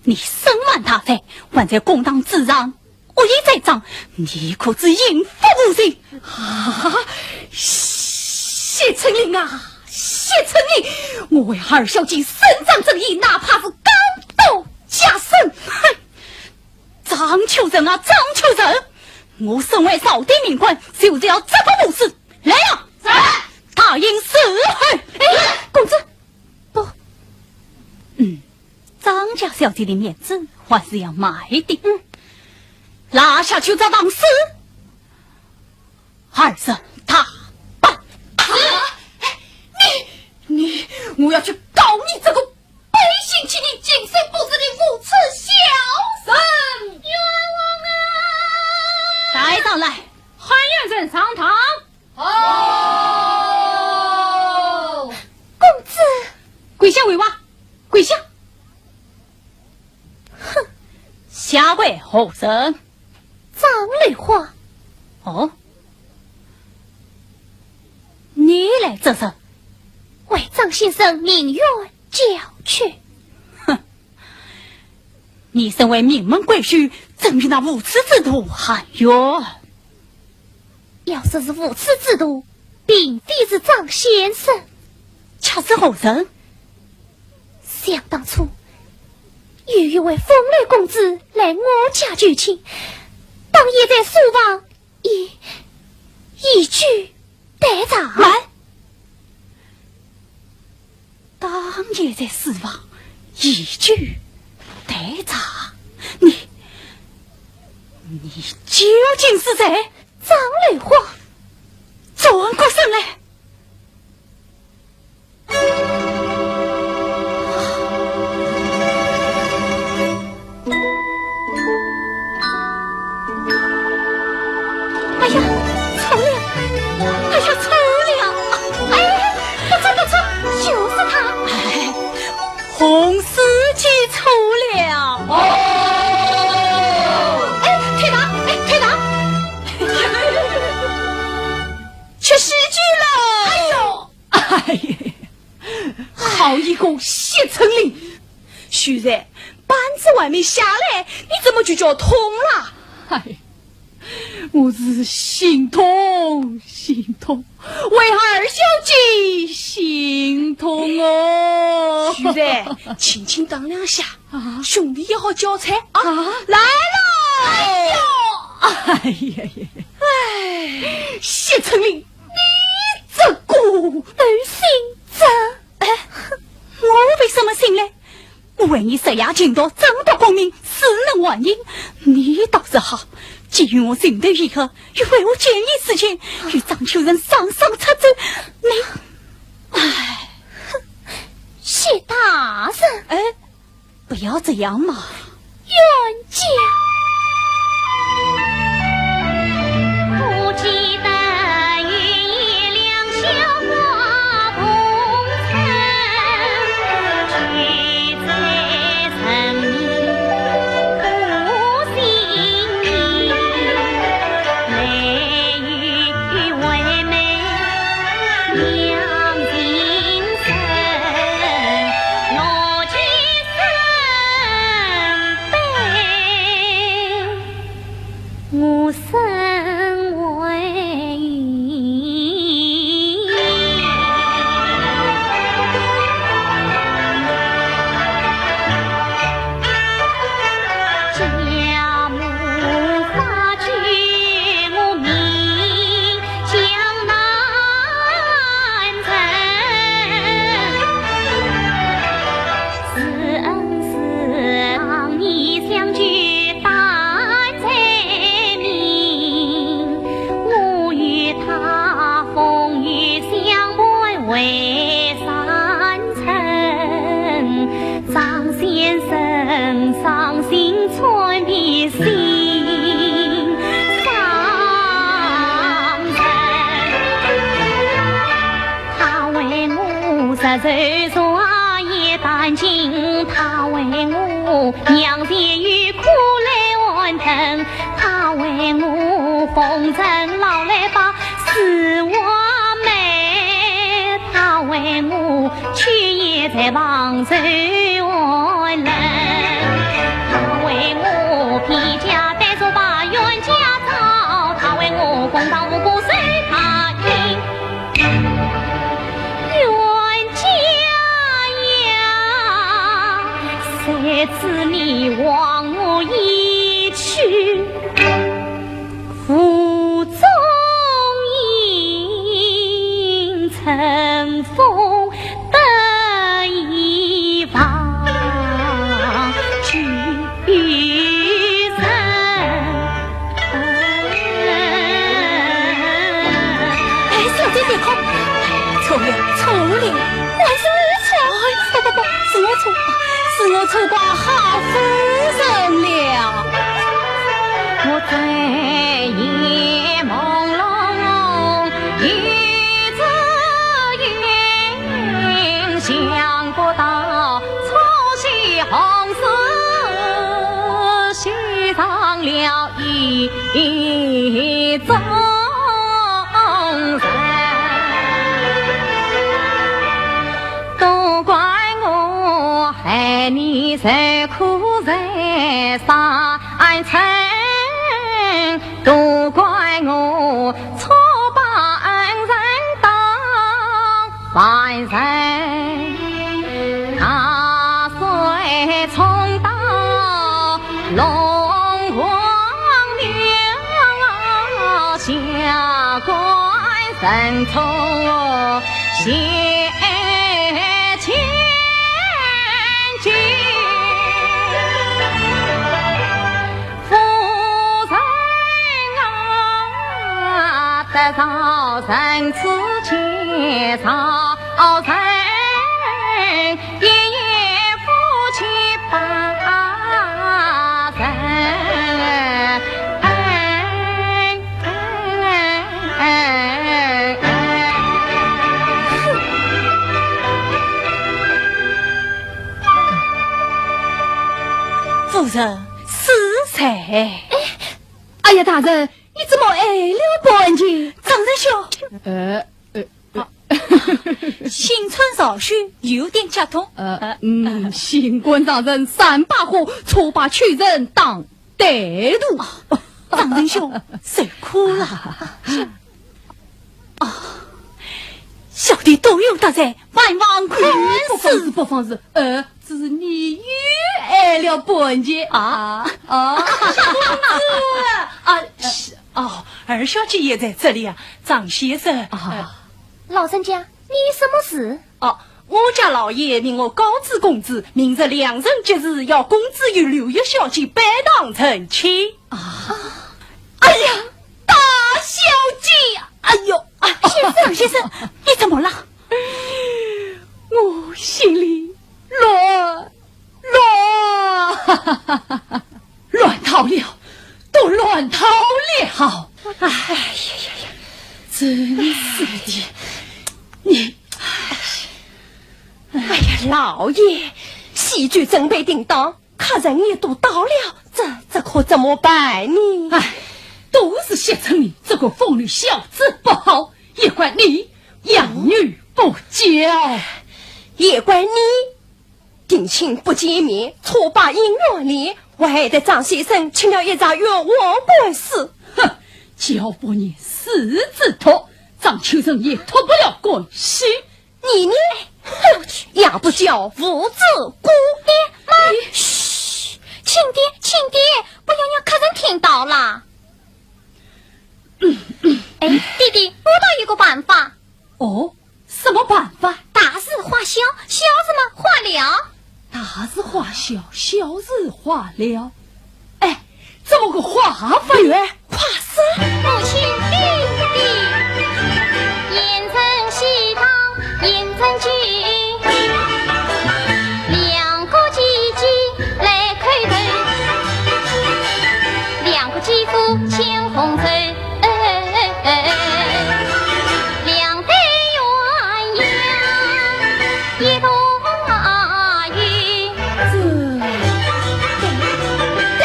你身犯大罪，还在公堂之上恶言栽赃，你可知刑罚无情？啊，谢春林啊，谢春林，我为二小姐伸张正义，哪怕是高 刀加身。哼！张秋人啊，张秋人！我身为朝廷命官，就是要这个武士。来呀！在！大刑伺候！哎，公子，不，嗯，张家小姐的面子还是要卖的。嗯，拉下去这当司。 二人打扮。啊！你，你，我要去告你这个背信弃义、今生不是人、无耻小人！冤枉啊！带上来。喊冤人上堂。好。公子。跪下回话。跪丫鬟何人？张柳花。哦，你来做甚？为张先生鸣冤叫屈。哼，你身为名门闺秀，怎与那无耻之徒含冤？ 要说是无耻之徒，并非是张先生。却是何人？想当初，有一位风流公子来我家求亲，当夜在书房一，一举得着。慢！ 当夜在书房一举得着，你，你究竟是谁？张柳花。转过身来。 哎呀，错了！哎呀，错了！哎，不错，不错，就是他。哎，洪书记错了。哦。哎，退堂，哎，退堂。吃喜酒了。哎呦。 哎呀，好一个谢春林！秀才，板子还没下来，你怎么就叫痛了？哎，我是心痛，心痛，为二小姐心痛哦。秀才，轻轻打两下，啊？兄弟也好交差啊。啊？来了！哎呦！哎呀呀！哎，谢春林， 你这个……你信这？哎，我为什么信呢？我为你设下情毒，争夺功名，死能还阴。你倒是好，既与我情投意合，又为我见异思迁，与张秋人双双出走。你……哎。哼，谢大人。哎， 不要这样嘛。冤家。哎，小姐别哭，错了，错了。还是我错。哎，不，不，不，是我错，是我错怪好夫人了。伤了意中人。都怪我害你受苦受伤，都怪我错把恩人当 万岁，大水冲到龙王庙，下官人错谢千金。 夫人啊，得饶人处且饶人，一夜夫妻百日恩。夫人，是谁？哎，哎呀，大人，你怎么挨了半截？张仁兄，呃，呃，啊，新春早许，有点激动。呃，嗯，新官上任三把火，错把秋神当歹徒。张仁兄，受苦了。啊，小弟多有得罪，万望宽恕。哎，不妨事，不妨事。呃，只是你又挨了半截。啊，啊。小公子，啊，是，哦，二小姐也在这里啊。张先生，啊。呃，老人家，你什么事？哦，我家老爷命我告知公子，明日良辰吉日，要公子与柳月小姐拜堂成亲。啊。哎呀，大小姐，哎呦，哎，先生，先生，你怎么了？我心里乱，乱，乱套了，都乱套了。哎呀呀呀，真是的，你，哎呀，老爷，喜酒准备定当， 客人也都到了，这，这可怎么办呢？唉，都是谢春林这个风流小子不好，也怪你养女不教。也怪你，定亲不见面，错把姻缘连，我害得张先生吃了一场冤枉官司。哼，叫不念世事毒，张秋生也脱不了干系。 你呢？哼，养不教，无子姑。爹妈，嘘，轻点，轻点，不要让客人听到啦。哎，爹爹，我倒有个办法。哦，什么办法？大事化小，小事嘛，化了。大事化小，小事化了。 哎，怎么个化法？快说。母亲命定，严正喜堂，严正吉，两个姐姐来叩头，两个姐夫牵红绸。 两对鸳鸯一同游。这，对，对，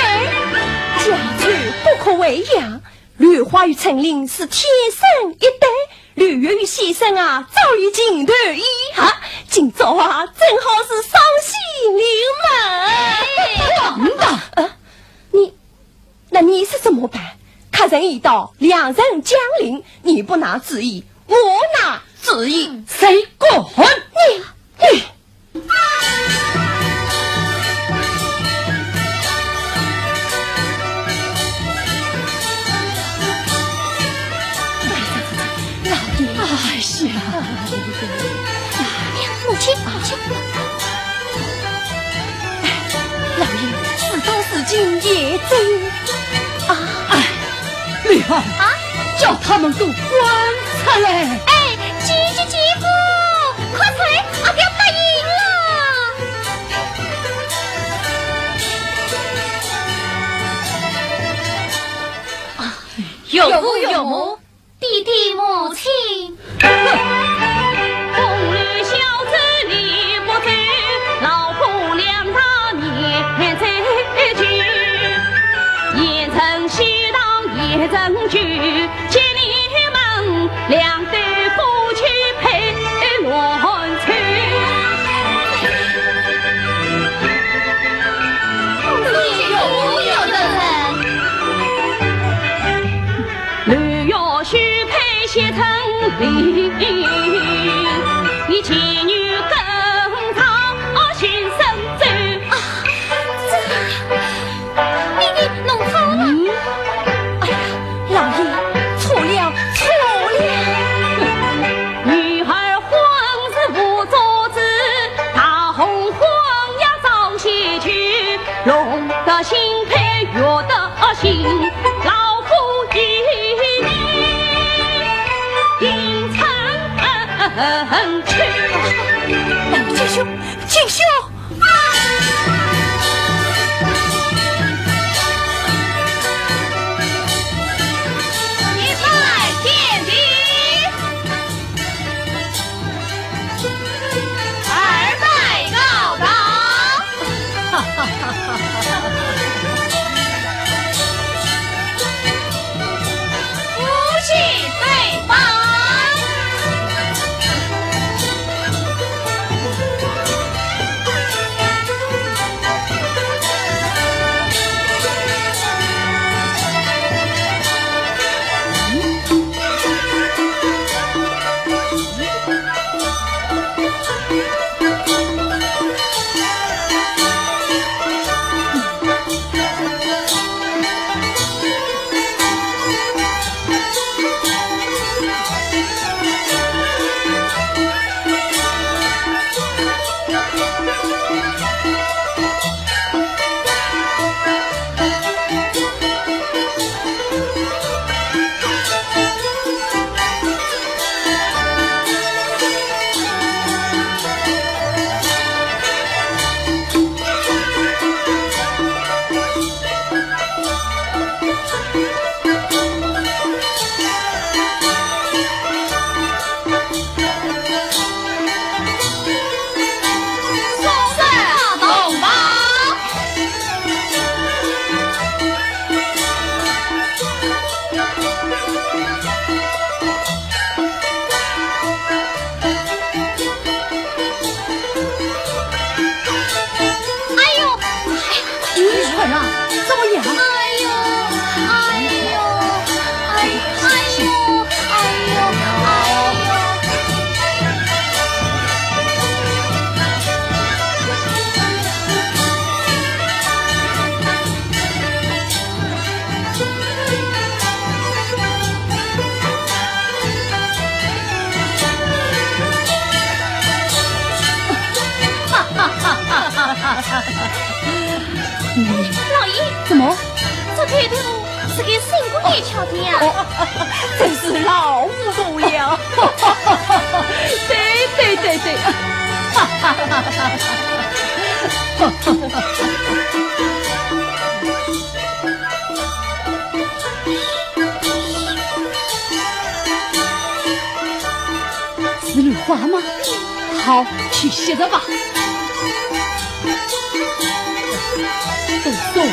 佳丑不可外扬，柳花与春林是天生一对，柳月与先生啊，早已情投意合，今朝啊，正好是双喜临门。王大，呃，你 那你是怎么办？客人已到，良辰将临，你不拿主意，我拿主意。谁敢？你，你！老爷，哎呀，母亲，母亲。 老爷，事到如今也只有，啊。哎，李二，啊？叫他们都滚出来。哎，姐姐姐夫，快出来，阿爹答应了。啊，岳父岳母， 爹爹母亲。见你们两对夫妻配乱凑。你有有的人。 六月许配谢成礼，你妓女更造新生咒。啊，这，你，你弄错了。嗯？哎呀，老爷，错了，错了。女儿婚事无做主，大红婚要早些去，弄得新配月得 心，老夫与你进城去。哎，金兄，金兄！一拜见礼。 二拜告哎呦，哎，你怎么了？哎呦，哎呦，哎，哎呦，哎呦，哎呦。老爷，怎么？这头头是个新姑爷敲的呀。哦，真是老糊涂了。对对对对。是兰花吗？好，去歇着吧。都坐了。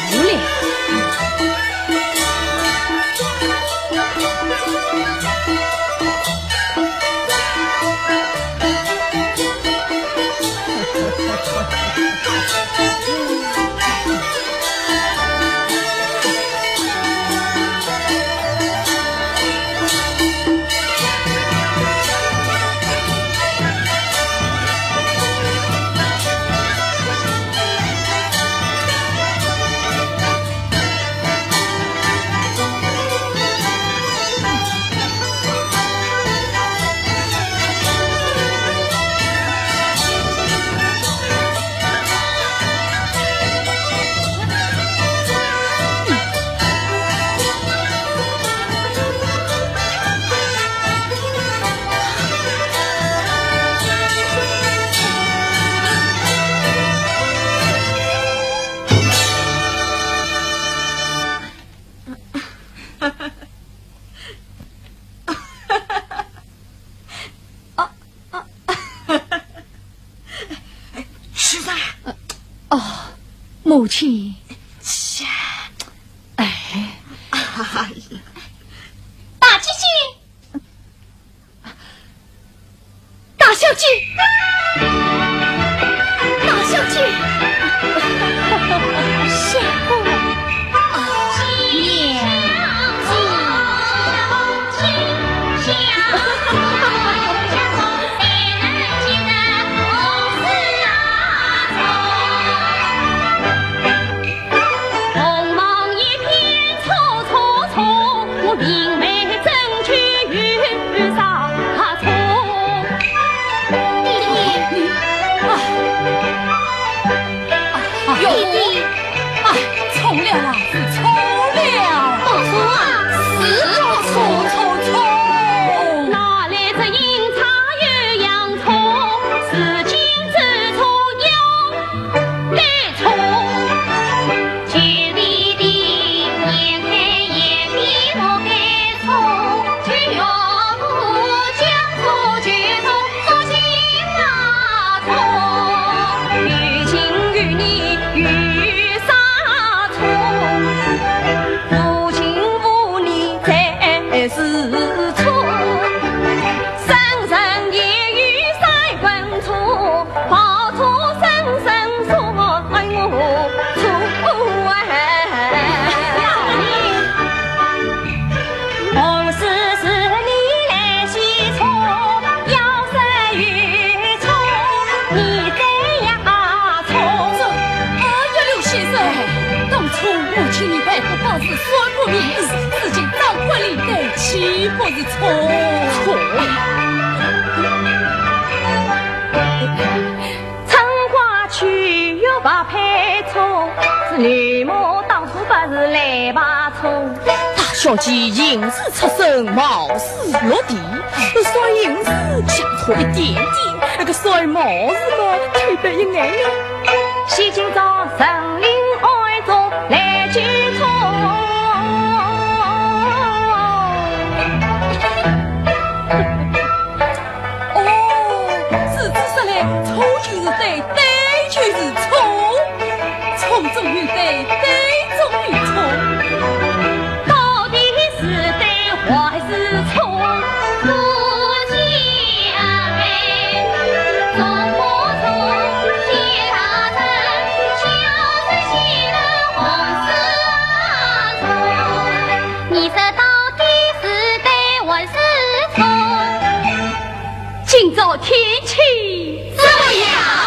哦，哦。是啊。哦，母亲。是啊。哎。哎呀。小姐，大小姐，相公，啊，娘子。弟弟，啊，啊，弟弟，啊，错了啊，是错了。不错啊，是错，错，错，错。哎呀，刘先生，当初我请你办婚事，算不明理，如今张冠李戴，岂不是错？错。春花秋月白配错，是绿帽当初不是蓝白错。大小姐行事出身，貌似落地，算行事相差一点点，那个算貌似嘛，忒白一眼呀。 哦，如此说来，错就是对，对就是错，错中有对，对中有错。 今朝天气怎么样？